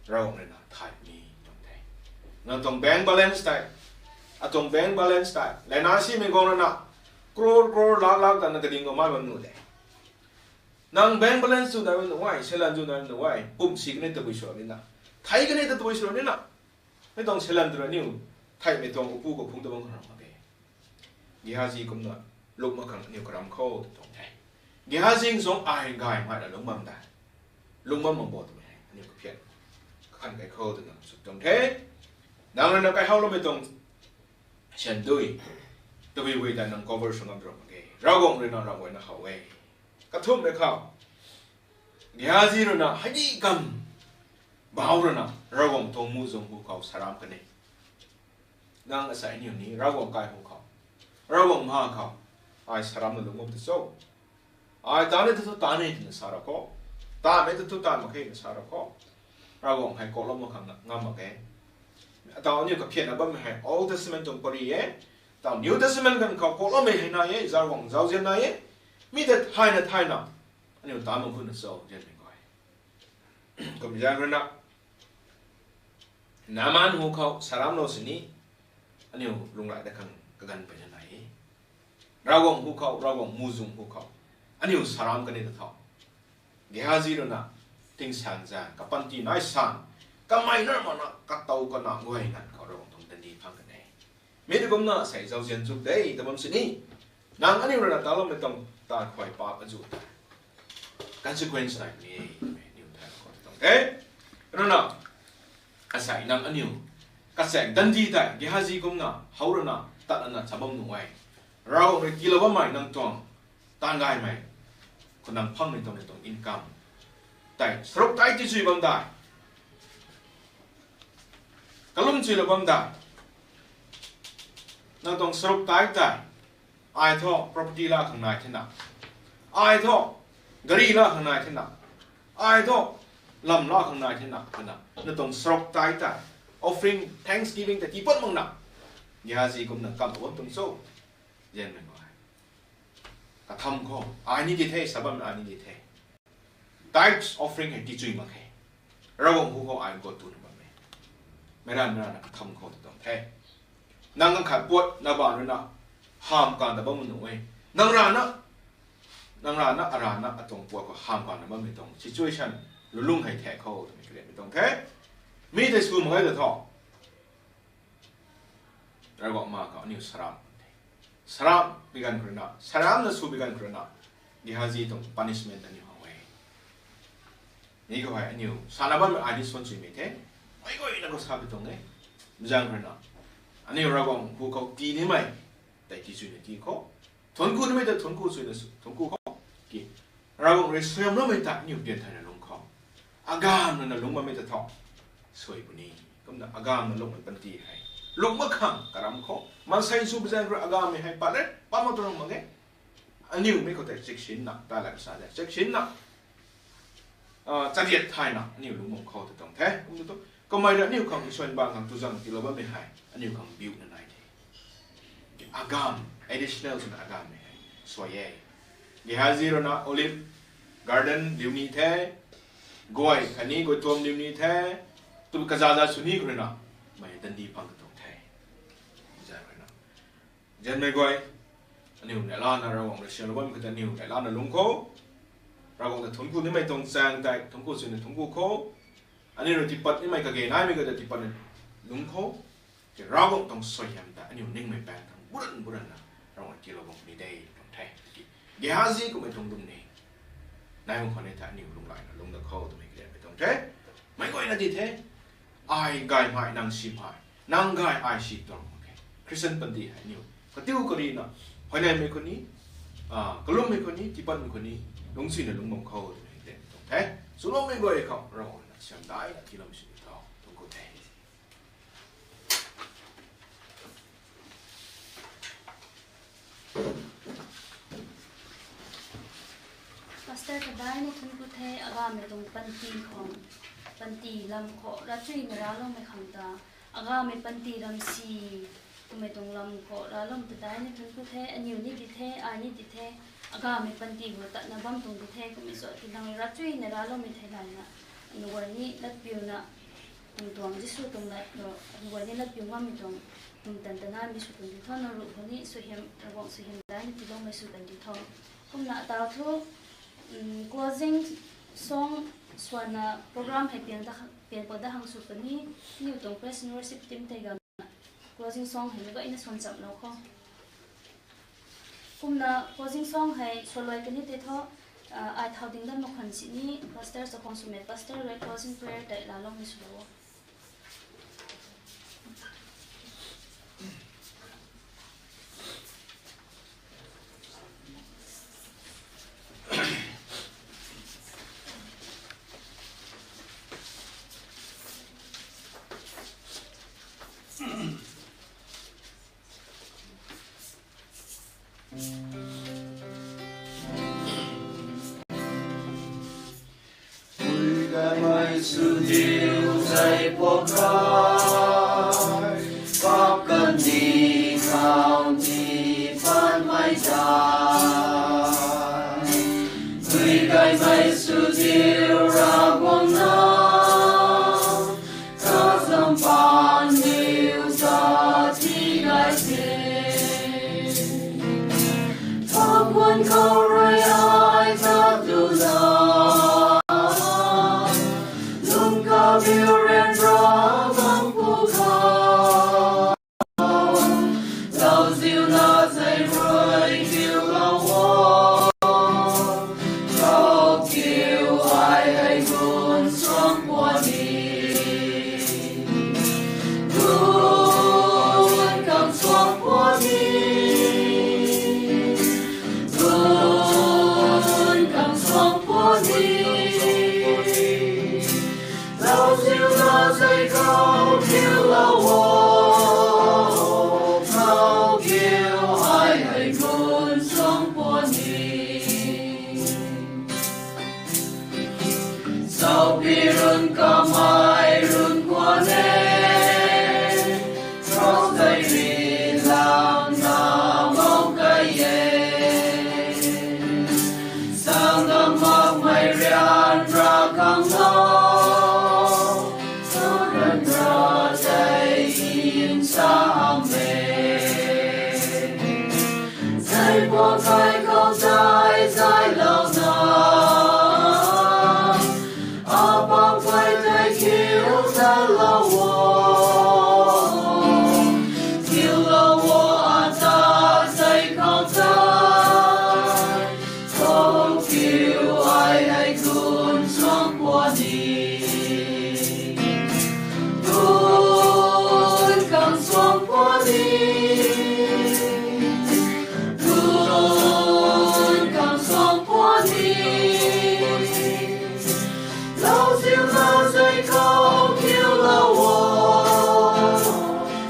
Ravguangc rui na thay puni tuang the. Nang tuang bank balance tei, atuang bank balance tei lana simei guang rui na, crore crore, lakh lakh ta na kading khou mai bam nuh de. Nang bank balance zu nai bam nuh e, selan zu nai bam nuh e, pumsi kanei tabui swlou nina, thei kanei ta tabui swlou nina. Mi tuang selan tu rui aniu Theihmei tuang upu khou phungc ta bam khang ram mak ge. Gehazi kumna lungc mak khang aniu karam khou tw tuang the. Gehazi zong ai gaymei na lungc bam de. Lungc bam mak bo twmei hei aniu kaphian kakhan kai khou twna sw tuang the. Nang rui na kaihowloumei tuang syan dui, tabui bui ta nang cover sw ngam ram mak ge. Ravguangc rui na ramh guayna how e. Kathumhmei khou, Gehazi rui na hei ni kam bau rui na Ravguangc tuang muhzwng hu khou saram kan e. Nang asei aniu ni Ravguangc kai hu khou, Ravguangc ma khou, ai saramna lungc bam ta cho? Ai ta ni ta thu ta ni twna sa ra khou, tamei ta thu ta mak khe na sa ra khou, Ravguangc hei kaklou mak khang ngam mak ge. Ataw aniu kaphianna bammei hei Old Testament tuang pary e. Taw New Testament ganv khou kaklou mak hei nai e, Ravguangc zauzian nai e. Mi ta thayna thayna aniu ta mak khunna cho, zianmei guay? Kumzaeng rui na, Naaman hu khou saramlou sini, aniu lunghlaic dat khang kaganv peyna nai e. Ravguangc hu khou, Ravguangc muhzwng hu khou aniu saram kan e ta tho. Gehazi rui na tingsaengzaeng, kapanty nai san, kamei na makna katow kana guay nganv khou Ravguangc tuang dandi phang kan e. Mi ta kumna asei zauzian chuk de ta bam sini, nang aniu rui na taloumei tuang taanv khuay paap azuh ta consequence nai puni e twmei aniu thay khou tuang the. Rui na, asei nang aniu kachaeng dandi tei Gehazi kumna how rui na tat lana cha bam nuh e. Ravguangc rui tiilou bammei nang tuang taanv gaymei khou nang phangmei tuang, nang tuang income tei saruk tei tichui bam dai, kalum chuilou bam dai. Nang tuang saruk tei tei, ai thu property la khang nai thena, ai thu gari la khang nai thena, ai thu lam la khang nai thena twna nang tuang saruk tei tei offering, thanksgiving tei tii pat makna Gehazi kumna kam bam tuang cho, zianmei guay? Katham khou ai ni di the, sa bam ai ni di the. Tithes offering hei tichui mak khe. Ravguangc hu khou ai go tuna bam e. Meic rana, meic rana katham khou ta tuang the. Nang ganv khat puat na baanv rui na hamh kan ta bam nuh e. Nang rana, nang rana, arana atuang puat khou hamh kan ta bammei tuang situation lulung hei the khou twmei karianmei tuang the. Mi tei sw mak e ta tho. Ravguangc ma khou aniu saram the. Saram bi ganv khou rui na, saramna sw bi ganv khou rui na, Gehazi tuang punishment aniu how e. Mi khou hei aniu sana bammei ai ni suan chuimei the. Meic guayna khou sa bi tuang e. Mzang khou rui na, aniu Ravguangc hu khou tii nimei tei tichuina tii khou, thuancku nimei ta thuancku chuina sw, thuancku khou, ki, Ravguangc rui suaihiamloumei ta aniu pian thayna lungc khou, agamna na lungc bammei ta tho, suai puni. Kumna agamna lungcmei panty hei lungc mak khang karam khou maansei sw bi zaeng rui agammei hei pat e, pat mak tuang mak e. Aniu mei khou tei chiksinna, ta lak sa de, chiksinna, chariat thayna aniu lungc bam khou ta tuang the. Kum tu, kamei rui aniu khang suan bang khang tuzang tiilou bammei hei aniu khang biuna nai the. Agam, additional swna agammei hei suai e. Gehazi rui na olive garden liu ni the, guay khatni guay tuam liu ni the, tu kazaza sw ni khou rui na, mei dandi phang ka tuang the. Zan rui na, zianmei guay, aniu neihlana Ravguangc rui sianlou bammei khou tei aniu neihlana lungc khou, Ravguangc ta thuancku nimei tuang chaeng tei thuancku chuina thuancku khou, aniu rui tiipat nimei kage naimei khou tei tiipatna lungc khou, Ravguangc tuang suaihiam ta aniu ningmei paeng thang buran buranna Ravguangc tiilou bam ni de tuang the. Gehazi kummei tuang lwm ni nai bam khou ni tha aniu lunghlaicna lungc da khou twmei karianmei tuang the. Meic guayna di the, ai gaymei nang simei, nang gay ai si tuang mak khe. Christian panty hei aniu katiu karina, huayneymei khou ni, kalummei khou ni, tiipatmei khou ni, lungcsuina lungc bam khou twmei karianmei tuang the. Swloumei guay khou Ravguangc na siamdaina tiiloumei sw tho, thuancku the. Pastor, kadaina thuancku the, agammei tuang panty khou, panty lam khou ravchuina racloumei khang ta, agammei panty ram si, kummei tuang lam khou racloumei ta daina thuancku the, aniu ni di the, ai ni di the, agammei panty khou tatna bam tuang di the, kummei sw ti nang ravchuina racloumei thei layna, aniu guay ni latpiuna, tuang tuang Jisu tuang lat khou, aniu guay ni latpiu ngammei tuang, tuang tan tana mi sw tuang di tho, nang ruh khou ni suaihiam, Ravguangc suaihiam daina tiiloumei sw tuang di tho. Kumna ataw thu, closing song swanna program hei piang da, piang pat da hang sw puni, aniu tuang praise and worship team tei gamna. Closing song hei ni gayna swan chamlou khou. Kumna closing song hei swluai kani tei thu, ai thau ding dat mak khwan sini pastor Chakhwang Swmei pastor rui closing prayer tei laaloumei swlou o. Gaymei sw diu zei puak kai, pap kandih khou tiipanmei tei. Gui gaymei sw diu Ravguangc na, kazam paan niw ta tii gay the. Phangkwan khou rui ai ta tu na, lungc kabiu ryanra bam pw khou, zauziuna zei rui kiulou o. Khou kiu ai hei gun suang pua ni. Gun kang suang pua ni. Gun kang suang pua ni. Zauziuna zei khou kiulou o. Khou kiu ai hei gun suang pua ni. Saupi run kamei run khwan e, cross tei ri langna mou kai e. Sangam makmei ryanra khangna, ryanra tei nsa hamh e. Zei puak kai khou tei zaylouna, apak guay tei kiu talou o. Kiulou o ata zei khou tei. Khou kiu ai hei gun suang pua ni. Gun kang suang pua ni. Gun kang suang pua ni. Zauziuna zei khou kiulou o.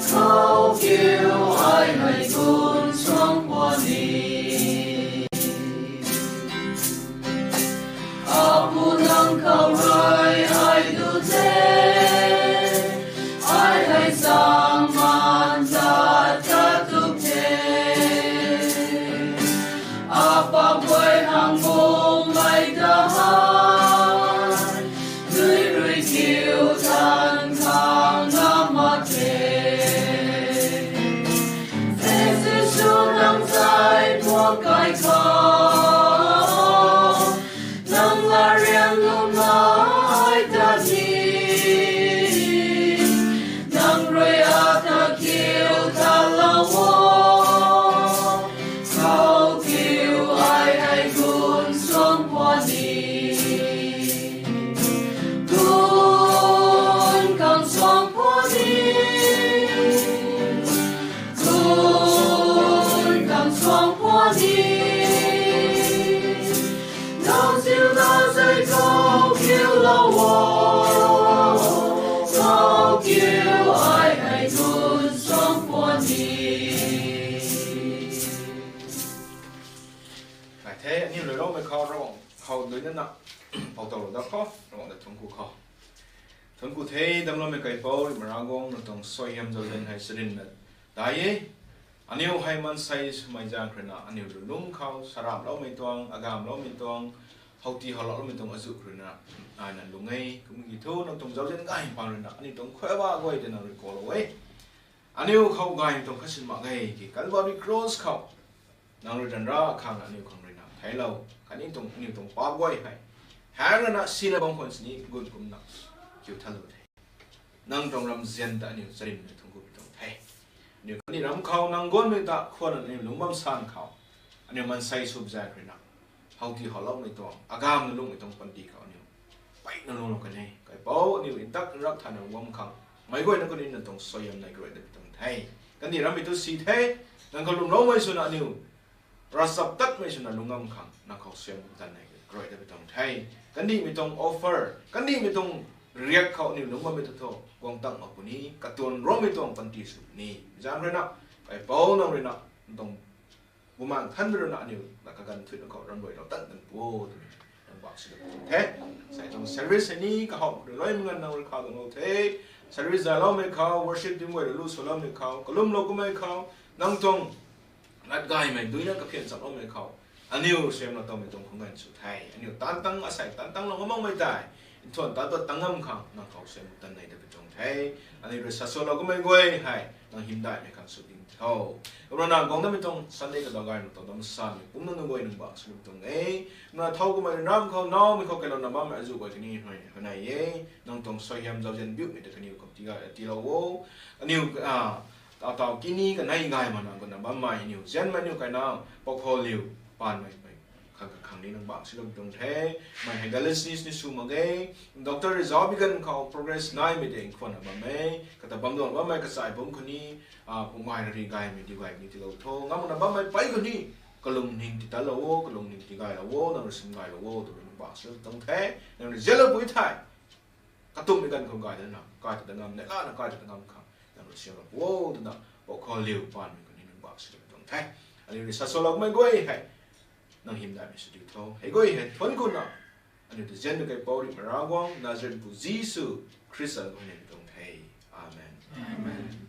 Khou kiu ai hei gun suang pua ni. Apu nang khou rui ai du the, ai hei zangman ta ta tu the. Apak guay hang bungmei ta hei, dui rui kiu tan khang na mak the. Jisu nang zei puak kai khou, nang la rian lum na ai ta ni. Nang rui ata kiu talou o. Khou kiu ai hei gun suang pua ni. Gun kang suang pua ni. Gun kang suang pua ni. Nang ziu na zei khou kiulou o. Khou kiu ai hei gun suang pua ni. Nai the, aniu luiloumei khou Ravguangc khou duina na, pou tow lou da khou, Ravguangc ta thuanc ku khou. Thuanc ku the, damloumei kaipouc, Ravguangc nang tuang suaihiam zauzian hei charynna dai e. Aniu hei maansei swmei zaeng khou rui na, aniu lulungc khou, saramhloumei tuang, agamloumei tuang, howti howlauhloumei tuang azuh khou rui na, aina lung e, kum ki thu, nang tuang zauzian gay pang rui na, aniu tuang khuay ba guay tei nang rui kalou e. Aniu khou gay tuang khatsin mak ge ki Calvary Cross khou, nang rui ryanra khang aniu khang rui na theiclou, khatni tuang, aniu tuang paap guay hei, haeng rana sina bam khwan sini gun kumna, kiu thalou the. Nang tuang ramzian ta aniu charynna thuanc ku pi tuang the. Aniu kandih ram khou nang guangmei ta khwan aniu lungc bam san khou, aniu maansei sw zaeng ruina, howti howloumei tuang, agamna lungmei tuang panty khou aniu mpeyna lungclou kan e. Kaipouc, aniu ntak nrap thayna guang khang, meic guayna kaniw nang tuang suaihiam nei karuai dat pui tuang the. Kandih rammei tu si the, nang khou lwmloumei swna aniu ravchaptatmei swna lungc ngam khang nang khou suaihiam tan nei karuai dat pui tuang the. Kandihmei tuang offer, kandihmei tuang riak khou aniu lungc bammei ta thu guang tang mak puni, katuang Ruangmei tuang panty sw puni. Zaeng ruina, Kaipouc nang ruina, nang tuang Bumaengh Nthanmei ruina aniu na kaganv thuina khou ramruailou tan tan pu o twmei nang bak sw the. Sei tuang service hei ni kahowmei rui luaimei nganv nang rui kha dungclou the. Service zayloumei khou, worship team guay rui lu swloumei khou, kalumlou kummei khou, nang tuang lat gaymei duina kaphian chamloumei khou, aniu suaihiamlou tawmei tuang khang ganv sw the. Aniu tan tang, asei tan tanglou ngam makmei tei, nthuan tan ta tang ngam khang nang khou suaihiam tan nei dat pui tuang the. Aniu rui saswlou kummei guay hei nang hymdaihmei khang sw ding tho. Kumna nang guang datmei tuang Sunday kadaw gay nang tuang dam samei pumna nunc guay nang bak sw tuang e. Kumna thow kummei ram khou, nawmei khou kailouna bammei azuh guay kani hei, hei nai e. Nang tuang suaihiam zauzian biumei ta kaniw khou tii gay, tiilou o. Aniu, a, taw taw kini kanei gay mana guna bammei aniu zianmei aniu kaina, Poukholiu Panmei, mei khang kakhang ni nang bak sw tuang the. Mei hei dialysis ni sw mak ge. Doctor rui zauc bi ganv khou progress naimei tei nkhwanna bam e. Kata bam duang bammei kachai bam khou ni, a, pumai rari gaymei diu gay ni tiilou tho. Ngamna bammei pei khou ni kalungning tii tanlou o, kalungning tii gaylou o, nang rui sim gaylou o twmei nang bak sw tuang the. Nang rui zianloupui thei katumhmei ganv khou gay dana, kai ta ngam, neihla na kai ta ngam khang nang rui siamlou o twna, Poukholiu Panmei khou ni nang bak sw tuang the. Aniu rui saswlou kummei guay hei nang hymdaihmei sw diu tho. Hei guay hei thuanc kuna, aniu ta zianmei Kaipouc rui Mara guang Nazaretpu Jisu Khrista khou ni tuang the. Amen. Amen.